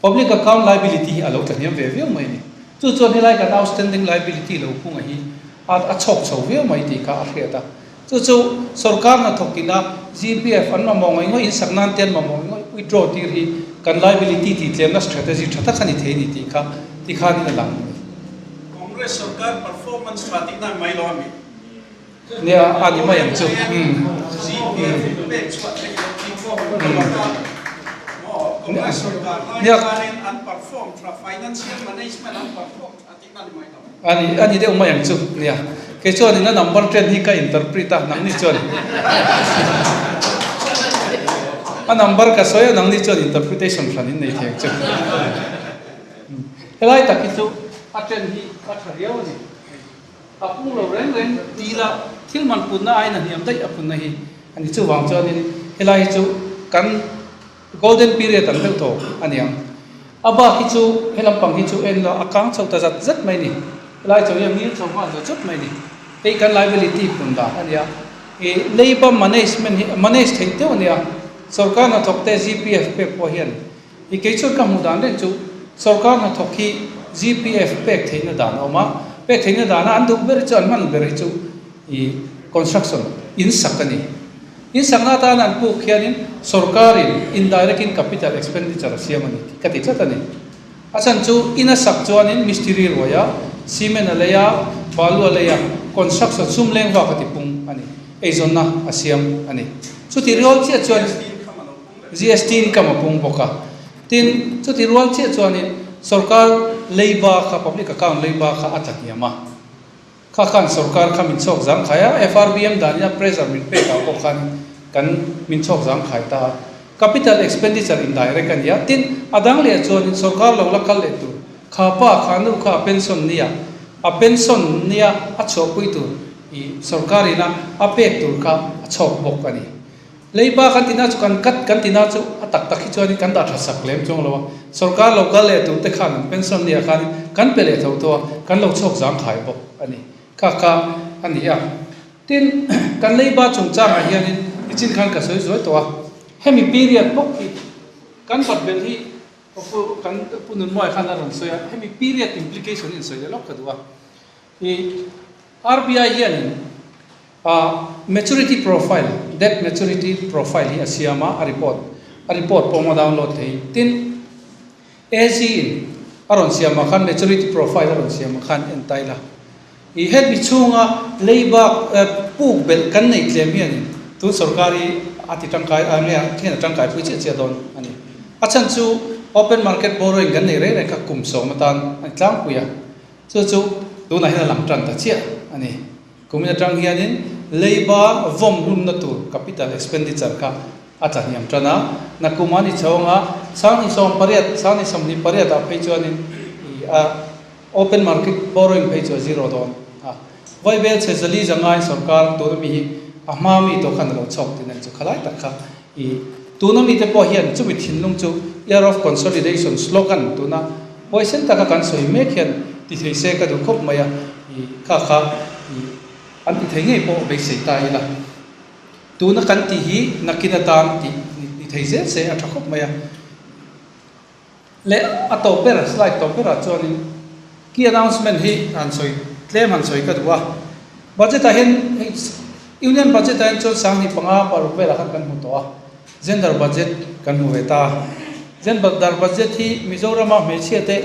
Public account liability hi a lo tla hniam ve viau mai a ni. Chu chuan helai kan outstanding liability lo phunga hi a a chhawk chho viau mai tih kha a hriat a. Chu chu sorkar hnathawk ina GPF an mamawh ngawih ngawih, insak nan te an mamawh ngawih ngawih withdraw tir hi kan liability tih tlemna strategy tha tak a ni thei a ni tih kha tikhanin a lang a ni. Congress sorkar performance tha tih nan mai lo a mi? Nia, a ni mai ang chu. A ni, a ni deuh mai ang chu. Nia, kei chuanin a number ten hi ka interpret a, nangni chuan a number ka sawi a, nangni chuan interpretation hran in nei thei ang chu. Helai tak hi chu a ten hi a tha riau a ni. A pung lo reng reng ti la, thil man putna aiin a hniam daih a punna hi a ni. Chuvang chuanin helai hi chu kan golden period ang deuh tawh a ni ang. A bak hi chu he lampang hi chu en la a kang chho ta zat zat mai a ni. Helai chho hi a ngil chho nghal zat zat mai a ni. Hei kan liability pun dan a ni a. Ih labour management hi manage theih deuh a ni a. Sorkar hnathawk te GPF pek pawh hian I kei chuan ka hmuh dan reng chu sorkar hnathawk hi GPF pek theihna dan a awm a, pek theihna dana an duh ber chu an hman ber hi chu i construction, in sak a ni. In sakna atana an puk hianin sorkarin indirect in capital expenditure a siam a ni tih ka ti tlat a ni. A chhan chu in a sak chuanin mistiri ruai a, cement a lei a, balu a lei a, construction sum leng vak a ti pung a ni, eizawnna a siam a ni. Chuti rual chiah chuan. GST income a pung bawk a. Tin, chuti rual chiah chuanin sorkar leiba kha, public account leiba kha a tla hniam a. Kha khan sorkar kha min chhawk zang khai a, FRBM danin a pressure min pek ah pawh khan kan min chhawk zang khai ta a. Capital expenditure indirect a ni a. Tin, a dang leh chuanin sorkar lo la kal leh tur, kha pa, kha nu kha a pension nia, a pension nia a chhuahpui tur i sorkarin a a pek tur kha a chhawk bawk a ni. Leiba kan tina chu kan cut kan tina chu a tak tak hi chuanin kan dah tha sak lem chuang lo a, sorkar lo kal leh tur te khan an pension nia khanin kan pe leh tho tho a, kan lo chhuak zang khai bawk a ni. Kha kha a ni a. Tin, kan leiba chungchangah hianin nichin khan ka sawi zuai tawh a, hemi period bawk hi kan bat belh hi pu kan pu Nunmawia khan a rawn sawi a, hemi period implication hi an sawi leh lawk ka duh a. I RBI hianin A maturity profile, debt maturity profile hi a siam a, a report, a report pawh a download thei. Tin, AG in a rawn siam ah khan maturity profile a rawn siam ah khan en ta ila. I hemi chhunga leiba puk belh kan nei tlem hianin tun sorkar hi a ti tangkai a nge hian a tangkai pui chiah chiah dawn a ni. A chhan chu open market borrowing kan nei reng reng kha kum sawm atan a ni tlangpui a, chu chu tunah hian a lang tan ta chiah a ni. Kumin atang hianin leiba vawm hlumna tur capital expenditure kha a tla hniam tan a, nakum a ni chho anga 2018, 2028 ah phei chuanin i a Open market borrowing phei chu a zero dawn a, Vaibel chhe zali zangai sorkar tuna mi hi a hma mi tawh khan a lo chhawk tih nen chu khalai tak kha i tuna mi te pawh hian chumi thinlung chu Year of Consolidation slogan tuna huaisen taka kan sawi mek hian ti thei se ka duh khawp mai a, i kha kha i an ti thei ngei pawh beisei ta ila. Tuna kan tih hi nakin atan tih ni thei zel se a tha khawp mai a. Leh a tawp ber, slide tawp berah chuanin key announcement hi han sawi tlem han sawi ka duh a. Budget ah hian hei Union budget ah hian chuan 2005 paruk velah khan kan hmu tawh a, gender budget kan hmu ve ta a. Gender budget hi Mizorama hmeichhia te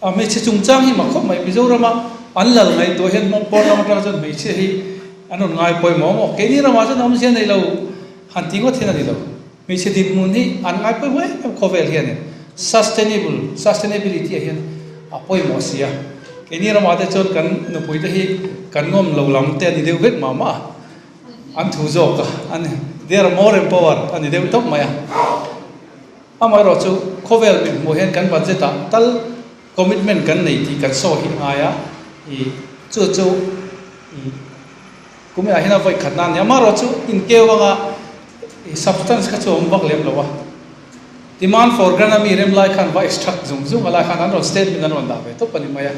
a hmeichhe chungchang hi mak khawp mai, Mizorama an lal ngaihtuah hian hmawng pawn lam atang chuan hmeichhia hi an rawn ngai pawimawh maw? Keini ramah chuan awmzia nei lo han ti ngawt hian a ni lo. Hmeichhe dinhmun hi an ngai pawimawh em em khawvel hianin sustainable, sustainability ah hian a pawimawh si a. Keini ramah te chuan kan nupui te hi kan ngawm lo lam te a ni deuh vek mah mah a, an thu zawk a, an they are more empowered a ni deuh tawp mai a. Amaherawh chu khawvel mit hmuh hian kan budget ah tal commitment kan nei tih kan sawi hi a ngai a, ih chu chu ih. Kumiah hian a vawi khatna a ni a, amaherawh chu inkeu anga substance kha chu a awm vak lem lo a. Demand for grant a mi rem lai khan va extract zung zung a lai khan an rawn statement an rawn dah ve tawp a ni mai a.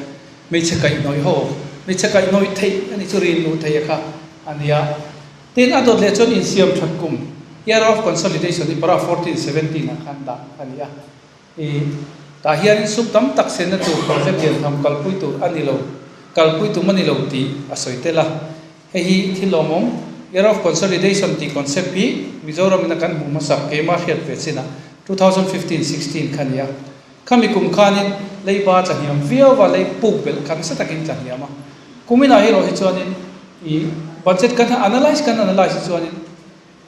Hmeichhe kaih hnawih ho, hmeichhe kaih hnawih theih a ni chu rin luh theih a kha a ni a. Tin, a dawt leh chuan insiam that kum, year of consolidation hi para 14, 17 ah khan dah a ni a. I tah hianin sum tam tak senna tur project lian tham kalpui tur a ni lo, kalpui tum a ni lo tih a sawi tel a. Hei hi thil lawmawm, Year of Consolidation tih concept hi Mizoram in a kan hmuh hmasak keimah hriat ve chinah 2015, 16 kha a ni a. Khami kum khanin leiba tla hniam viau va, lei puk belh kha nasa takin tla hniam a. Kuminah erawh hi chuanin i budget kan analyse kan analyse hi chuanin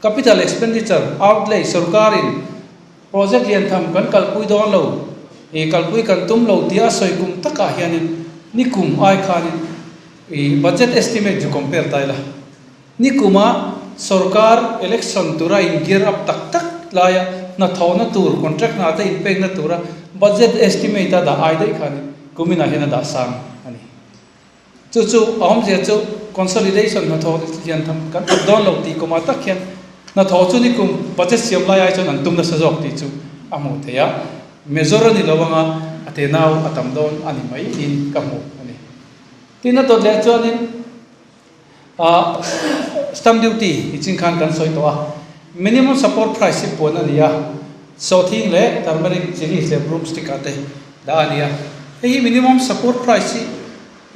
capital expenditure outlay sorkarin Project lian tham kan kalpui dawn lo, i kalpui kan tum lo tia a sawi kum takah hianin nikum ai khanin i budget estimate chu compare ta ila. Nikuma sorkar election tura in gear up tak tak laia hnathawhna tur contract hna te inpekna tura budget estimate a dah ai daih khanin kuminah hian a dah sang a ni. Chu chu a awmzia chu consolidation hnathawh lian tham kan thawk dawn lo tih kumah tak hian hnathawh chu nikum budget siam lai ai chuan an tum nasa zawk tih chu a hmuh theih a, major a ni lo anga a tenau a tam dawn a ni mai tiin ka hmu a ni. Tin a dawt leh chuanin ah stamp duty nichin khan kan sawi tawh a, minimum support price hi puan a ni a, sawhthing leh turmeric, chilli leh broomstick ah te dah a ni a, hei hi minimum support price hi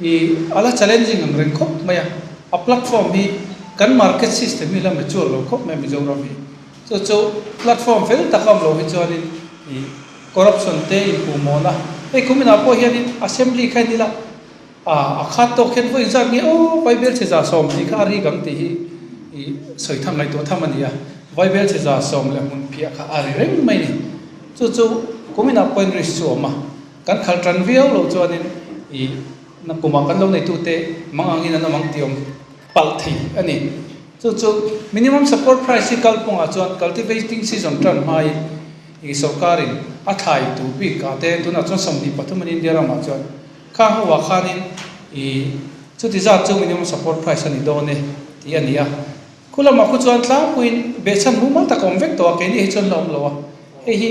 ih a la challenging ang reng khawp mai a, a platform hi kan market system hi la mature lo khawp mai a Mizoram hi, chu chu platform fel tak a awm lo hi chuanin ih corruption te inpuhmawhna, hei kuminah pawh hianin assembly kha en ila a khat tawk hian vawi inzat nge aw Bible chhe 110 tih kha a rik ang tih hi ih sawi tham ngaihtuah tham a ni a, Bible chhe 110 leh hmun phiah kha a ri reng mai a ni. Chu chu kuminah point risk chu a awm a, kan khalh tan viau loh chuanin ih na kumah kan lo neitute mang angin an awm ang tih awm palh thei a ni. Chu chu minimum support price hi kalpungah chuan cultivating season tan hmain ih sorkarin a thlai tur bik ah te tunah chuan 23 an India ramah chuan khang ho ah khanin ih chuti zat chu minimum support price a ni dawn e tih a ni a. Khu lamah khu chuan tlangpuiin behchhan mumal tak a awm vek tawh a, keini hi chuan la awm lo a. Hei hi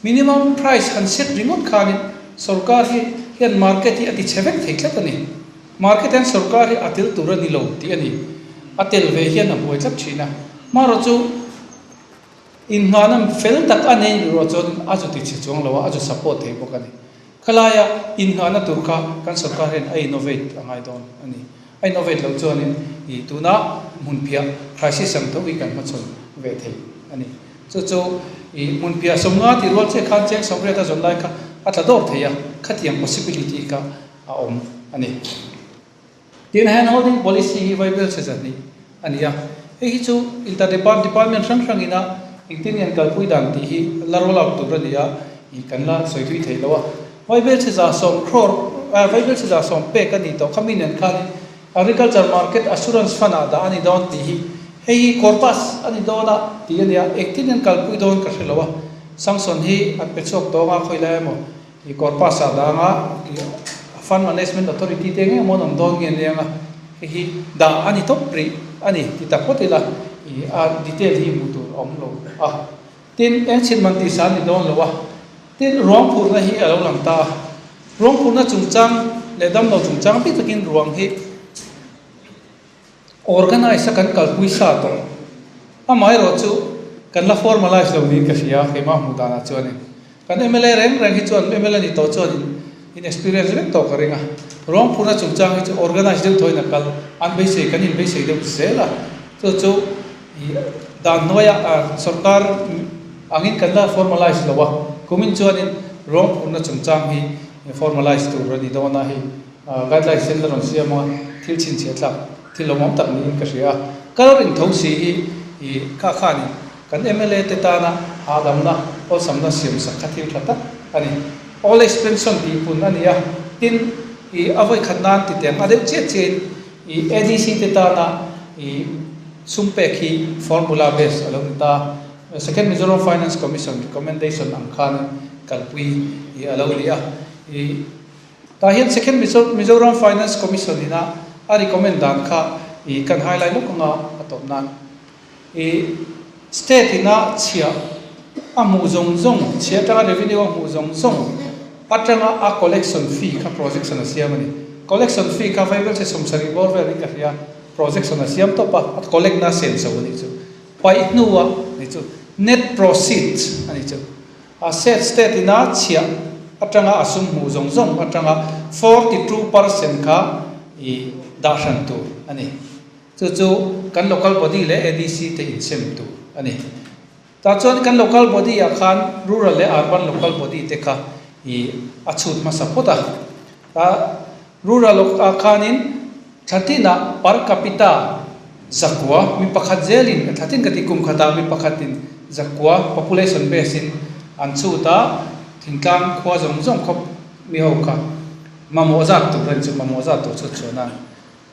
minimum price han set ringawt khanin sorkar hi hian market hi a ti chhe vek thei tlat a ni. Market hian sorkar hi a tel tur a ni lo tih a ni. A tel ve hian a buai tlat thin a. Hmarawh chu innghahna fel tak a nei nih ruah chuan a zu ti chhe chuang lo a, a zu support thei bawk a ni. Khalaia innghahna tur kha kan sorkar hian a innovate a ngai dawn a ni. A innovate loh chuanin ih tuna hmunphiah crisis ang tho hi kan hmachhawn ve thei a ni. Chu chu ih hmunphiah 50 tih rual chiah khan cheng 80 a zawn lai kha a tla dawr thei a, khatiang possibility kha a awm a ni. Tin, hand holding policy hi Vaibel chhe zahnih a ni a, hei hi chu inter department hrang hrangin a engtin nge an kalpui dan tih hi la roll out tur a ni a, ih kan la sawi thui thei lo a. Vaibel chhe 110 crore, Vaibel chhe 110 pek a ni tawh kha mi nen khanin Agriculture Market Assurance Fund ah dah a ni dawn tih hi hei hi corpus a ni dawn a tih a nia, engtin an kalpui dawn ka hre lo a, sanction hi an pe chhuak tawng a khawi lai emaw i corpus ah dah anga i Fund Management Authority te ngei emaw an awm dawn nge aniang a, hei hi dah a ni tawp rih a ni ti tak phawt ila i a detail hi hmuh tur a awm lo a, tin eng chhin man tih sa a ni dawn lo a, tin ruang phurhna hi a lo lang ta a. Ruang phurhna chungchang leh damlo chungchang bik takin ruang hi organise a kan kalpui sa tawh. Amaherawh chu kan la formalise lo niin ka hria keimah hmuh danah chuanin. Kan mla reng reng hi chuan mla ni tawh chuanin in experience vek tawh ka ring a. Ruang phurhna chungchang hi chu organise deuh thawiin a kal an beisei kan inbeisei deuh zel a. Chu chu ih dan hnuaiah sorkar angin kan la formalise lo a, kumin chuanin ruang phurhna chungchang hi formalise tur a ni dawn a, hei guidelines hian la rawn siam a, thil chhinchhiah tlak thil lawmawm tak niin ka hria a. Kal ring tho si hi ih kha khanin kan mla te tana hahdamna awlsamna siam sak kha thil tha tak a ni. Old age pension tih pun a ni a, tin ih a vawikhat nan ti teng a deuh chiah chiahin ih ADC te tana ih sum pek hi formula base a lo ni ta. Second Mizoram Finance Commission recommendation ang khan kalpui hi a lo ni a. I tah hian Second Mizoram Finance Commission ina a recommend dan kha i kan highlight lawk anga a tawp nan. I state ina chhiah a hmuh zawng zawng, chhiah atanga revenue a hmuh zawng zawng atanga a collection fee kha projection a siam a ni. Collection fee kha vaibel chhe 70 bawr vel in ka hria, projection a siam tawp a, a collect na sen chho a nih chu. Paih hnuah ni chu net proceeds a ni chu. A set state ina chhiah atanga a sum hmuh zawng zawng atanga 42% kha i dah hran tur a ni. Chu chu kan local body leh ADC te insem tur a ni. Tah chuan kan local body ah khan rural leh urban local body te kha i a chhut hmasa phawt a. A rural ah khanin Thla tinah per capita 900 mi pakhat zelin, thla tin ka ti kum khatah mi pakhatin 900 population base in an chhut a, thingtlang khua zawng zawng khawp mi ho kha mamawh zat tur a ni chu, mamawh zat tur chhut chhuah nan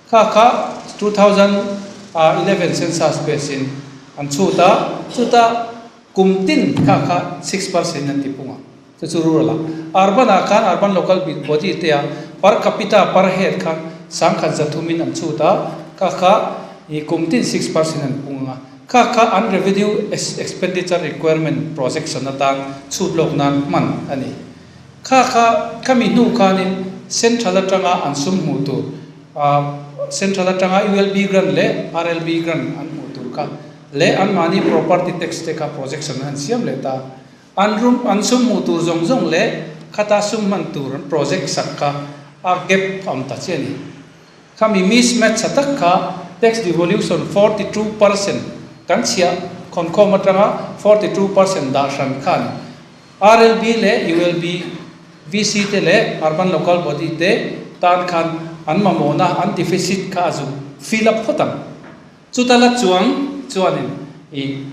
kha kha 2011 census base in an chhut a, chuta kum tin kha kha 6% an ti pung a. Chu chu rural ah. Urban ah khan urban local body te ah per capita per head khan 1300 in an chhut a, kha kha ih kum tin 6% an pung ang a, kha kha an revenue expenditure requirement projection atan chhut lawk nan hman a ni. Kha kha khami hnu khanin central atanga an sum hmuh tur ah central atanga ULB grant leh RLB grant an hmuh tur kha leh anmahni property tax te kha projection an siam leh ta. An rum an sum hmuh tur zawng zawng leh khata sum hman tur an project sak kha a gap a awm ta chiah a ni. Khami mismatch tha tak kha tax devolution 42% kan chhiah khawnkhawm atanga 42% dah hran kha a ni. RLB leh ULB, VC te leh Urban Local Body te tan khan an mamawhna an deficit kha a zuk fill up phawt ang. Chuta la chuang chuanin ih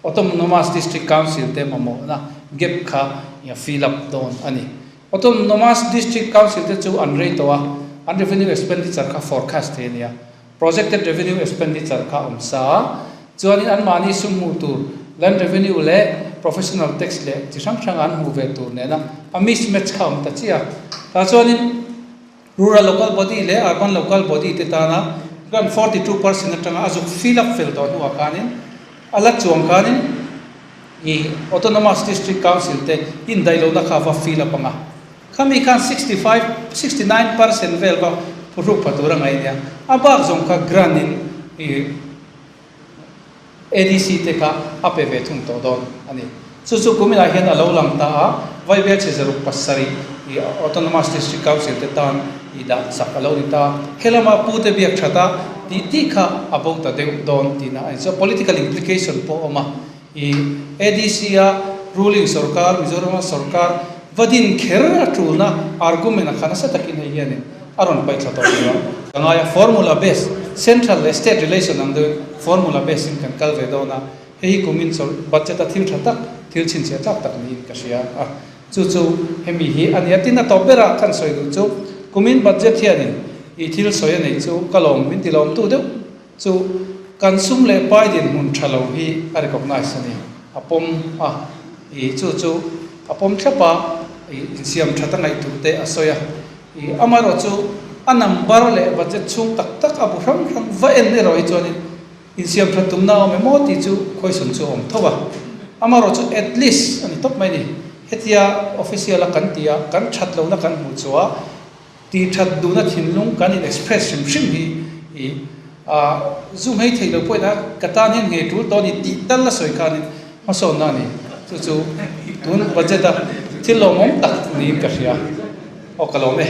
Autonomous District Council te mamawhna gap kha a fill up dawn a ni. Autonomous District Council te chu an rei tawh a, an revenue expenditure kha forecast thei a ni a. Projected revenue expenditure kha awm sa a, chuanin anmahni sum hmuh tur land revenue leh professional tax leh chi hrang hranga an hmuh ve tur nena a mismatch kha awm ta chiah a. Tah chuanin Rural local body leh urban local body te tana grant 42% atanga a zuk fill up fel tawh hnuah khanin a la chuang khanin ih Autonomous District Council te indaih lohna kha va fill up anga khami khan 65 69% vel va phuhruk pha tur a ngaih nia a bak zawng kha grant in ih ADC te kha a pe ve thung tawh dawn a ni. Chu chu kuminah hian a lo lang ta a, Vaibel chhe 607 i Autonomous District Council te tan i dah sak a lo ni ta. Helama pute biak that a tih tih kha a bo ta deuh dawn tihna a ni. Chuan political implication pawh a awm a, i ADC a ruling sorkar, Mizorama sorkar va din kher a tulna argument a kha nasa takin hei hianin a rawn paihthla tawh tur a. Ka ngai a, formula base, central leh state relation ang deuhin formula base in kan kal ve dawn a, hei hi kumin budget a thil tha tak, thil chhinchhiah tlak tak niin ka hria a. Chu chu hemi hi a nia. Tin, a tawp berah khan sawi duh chu kumin budget hianin i thil sawi a neih chu ka lawm min ti lawmtu deuh chu kan sum leh pai dinhmun tha lo hi a recognize a ni. A pawm a, i chu chu a pawm thlap a, i insiam that a ngaih tur te a sawi a. I amaherawh chu a number leh budget chhung tak tak a bu hrang hrang va en erawh hi chuanin Insiam that tumna a awm em aw tih chu question chu a awm tho a. Amaherawh chu at least a ni tawp mai ni. Hetia official a kan tih a, kan that lohna kan hmuh chu a, tih that duhna thinlung kan in express hrim hrim hi i a zu nghei thei lo pawhin a ka tan hian nghei tul tawh a ni tih tal a sawi khanin hmasawnna a ni. Chu chu tun budget a thil lawmawm tak niin ka hria. Aw ka lawm e.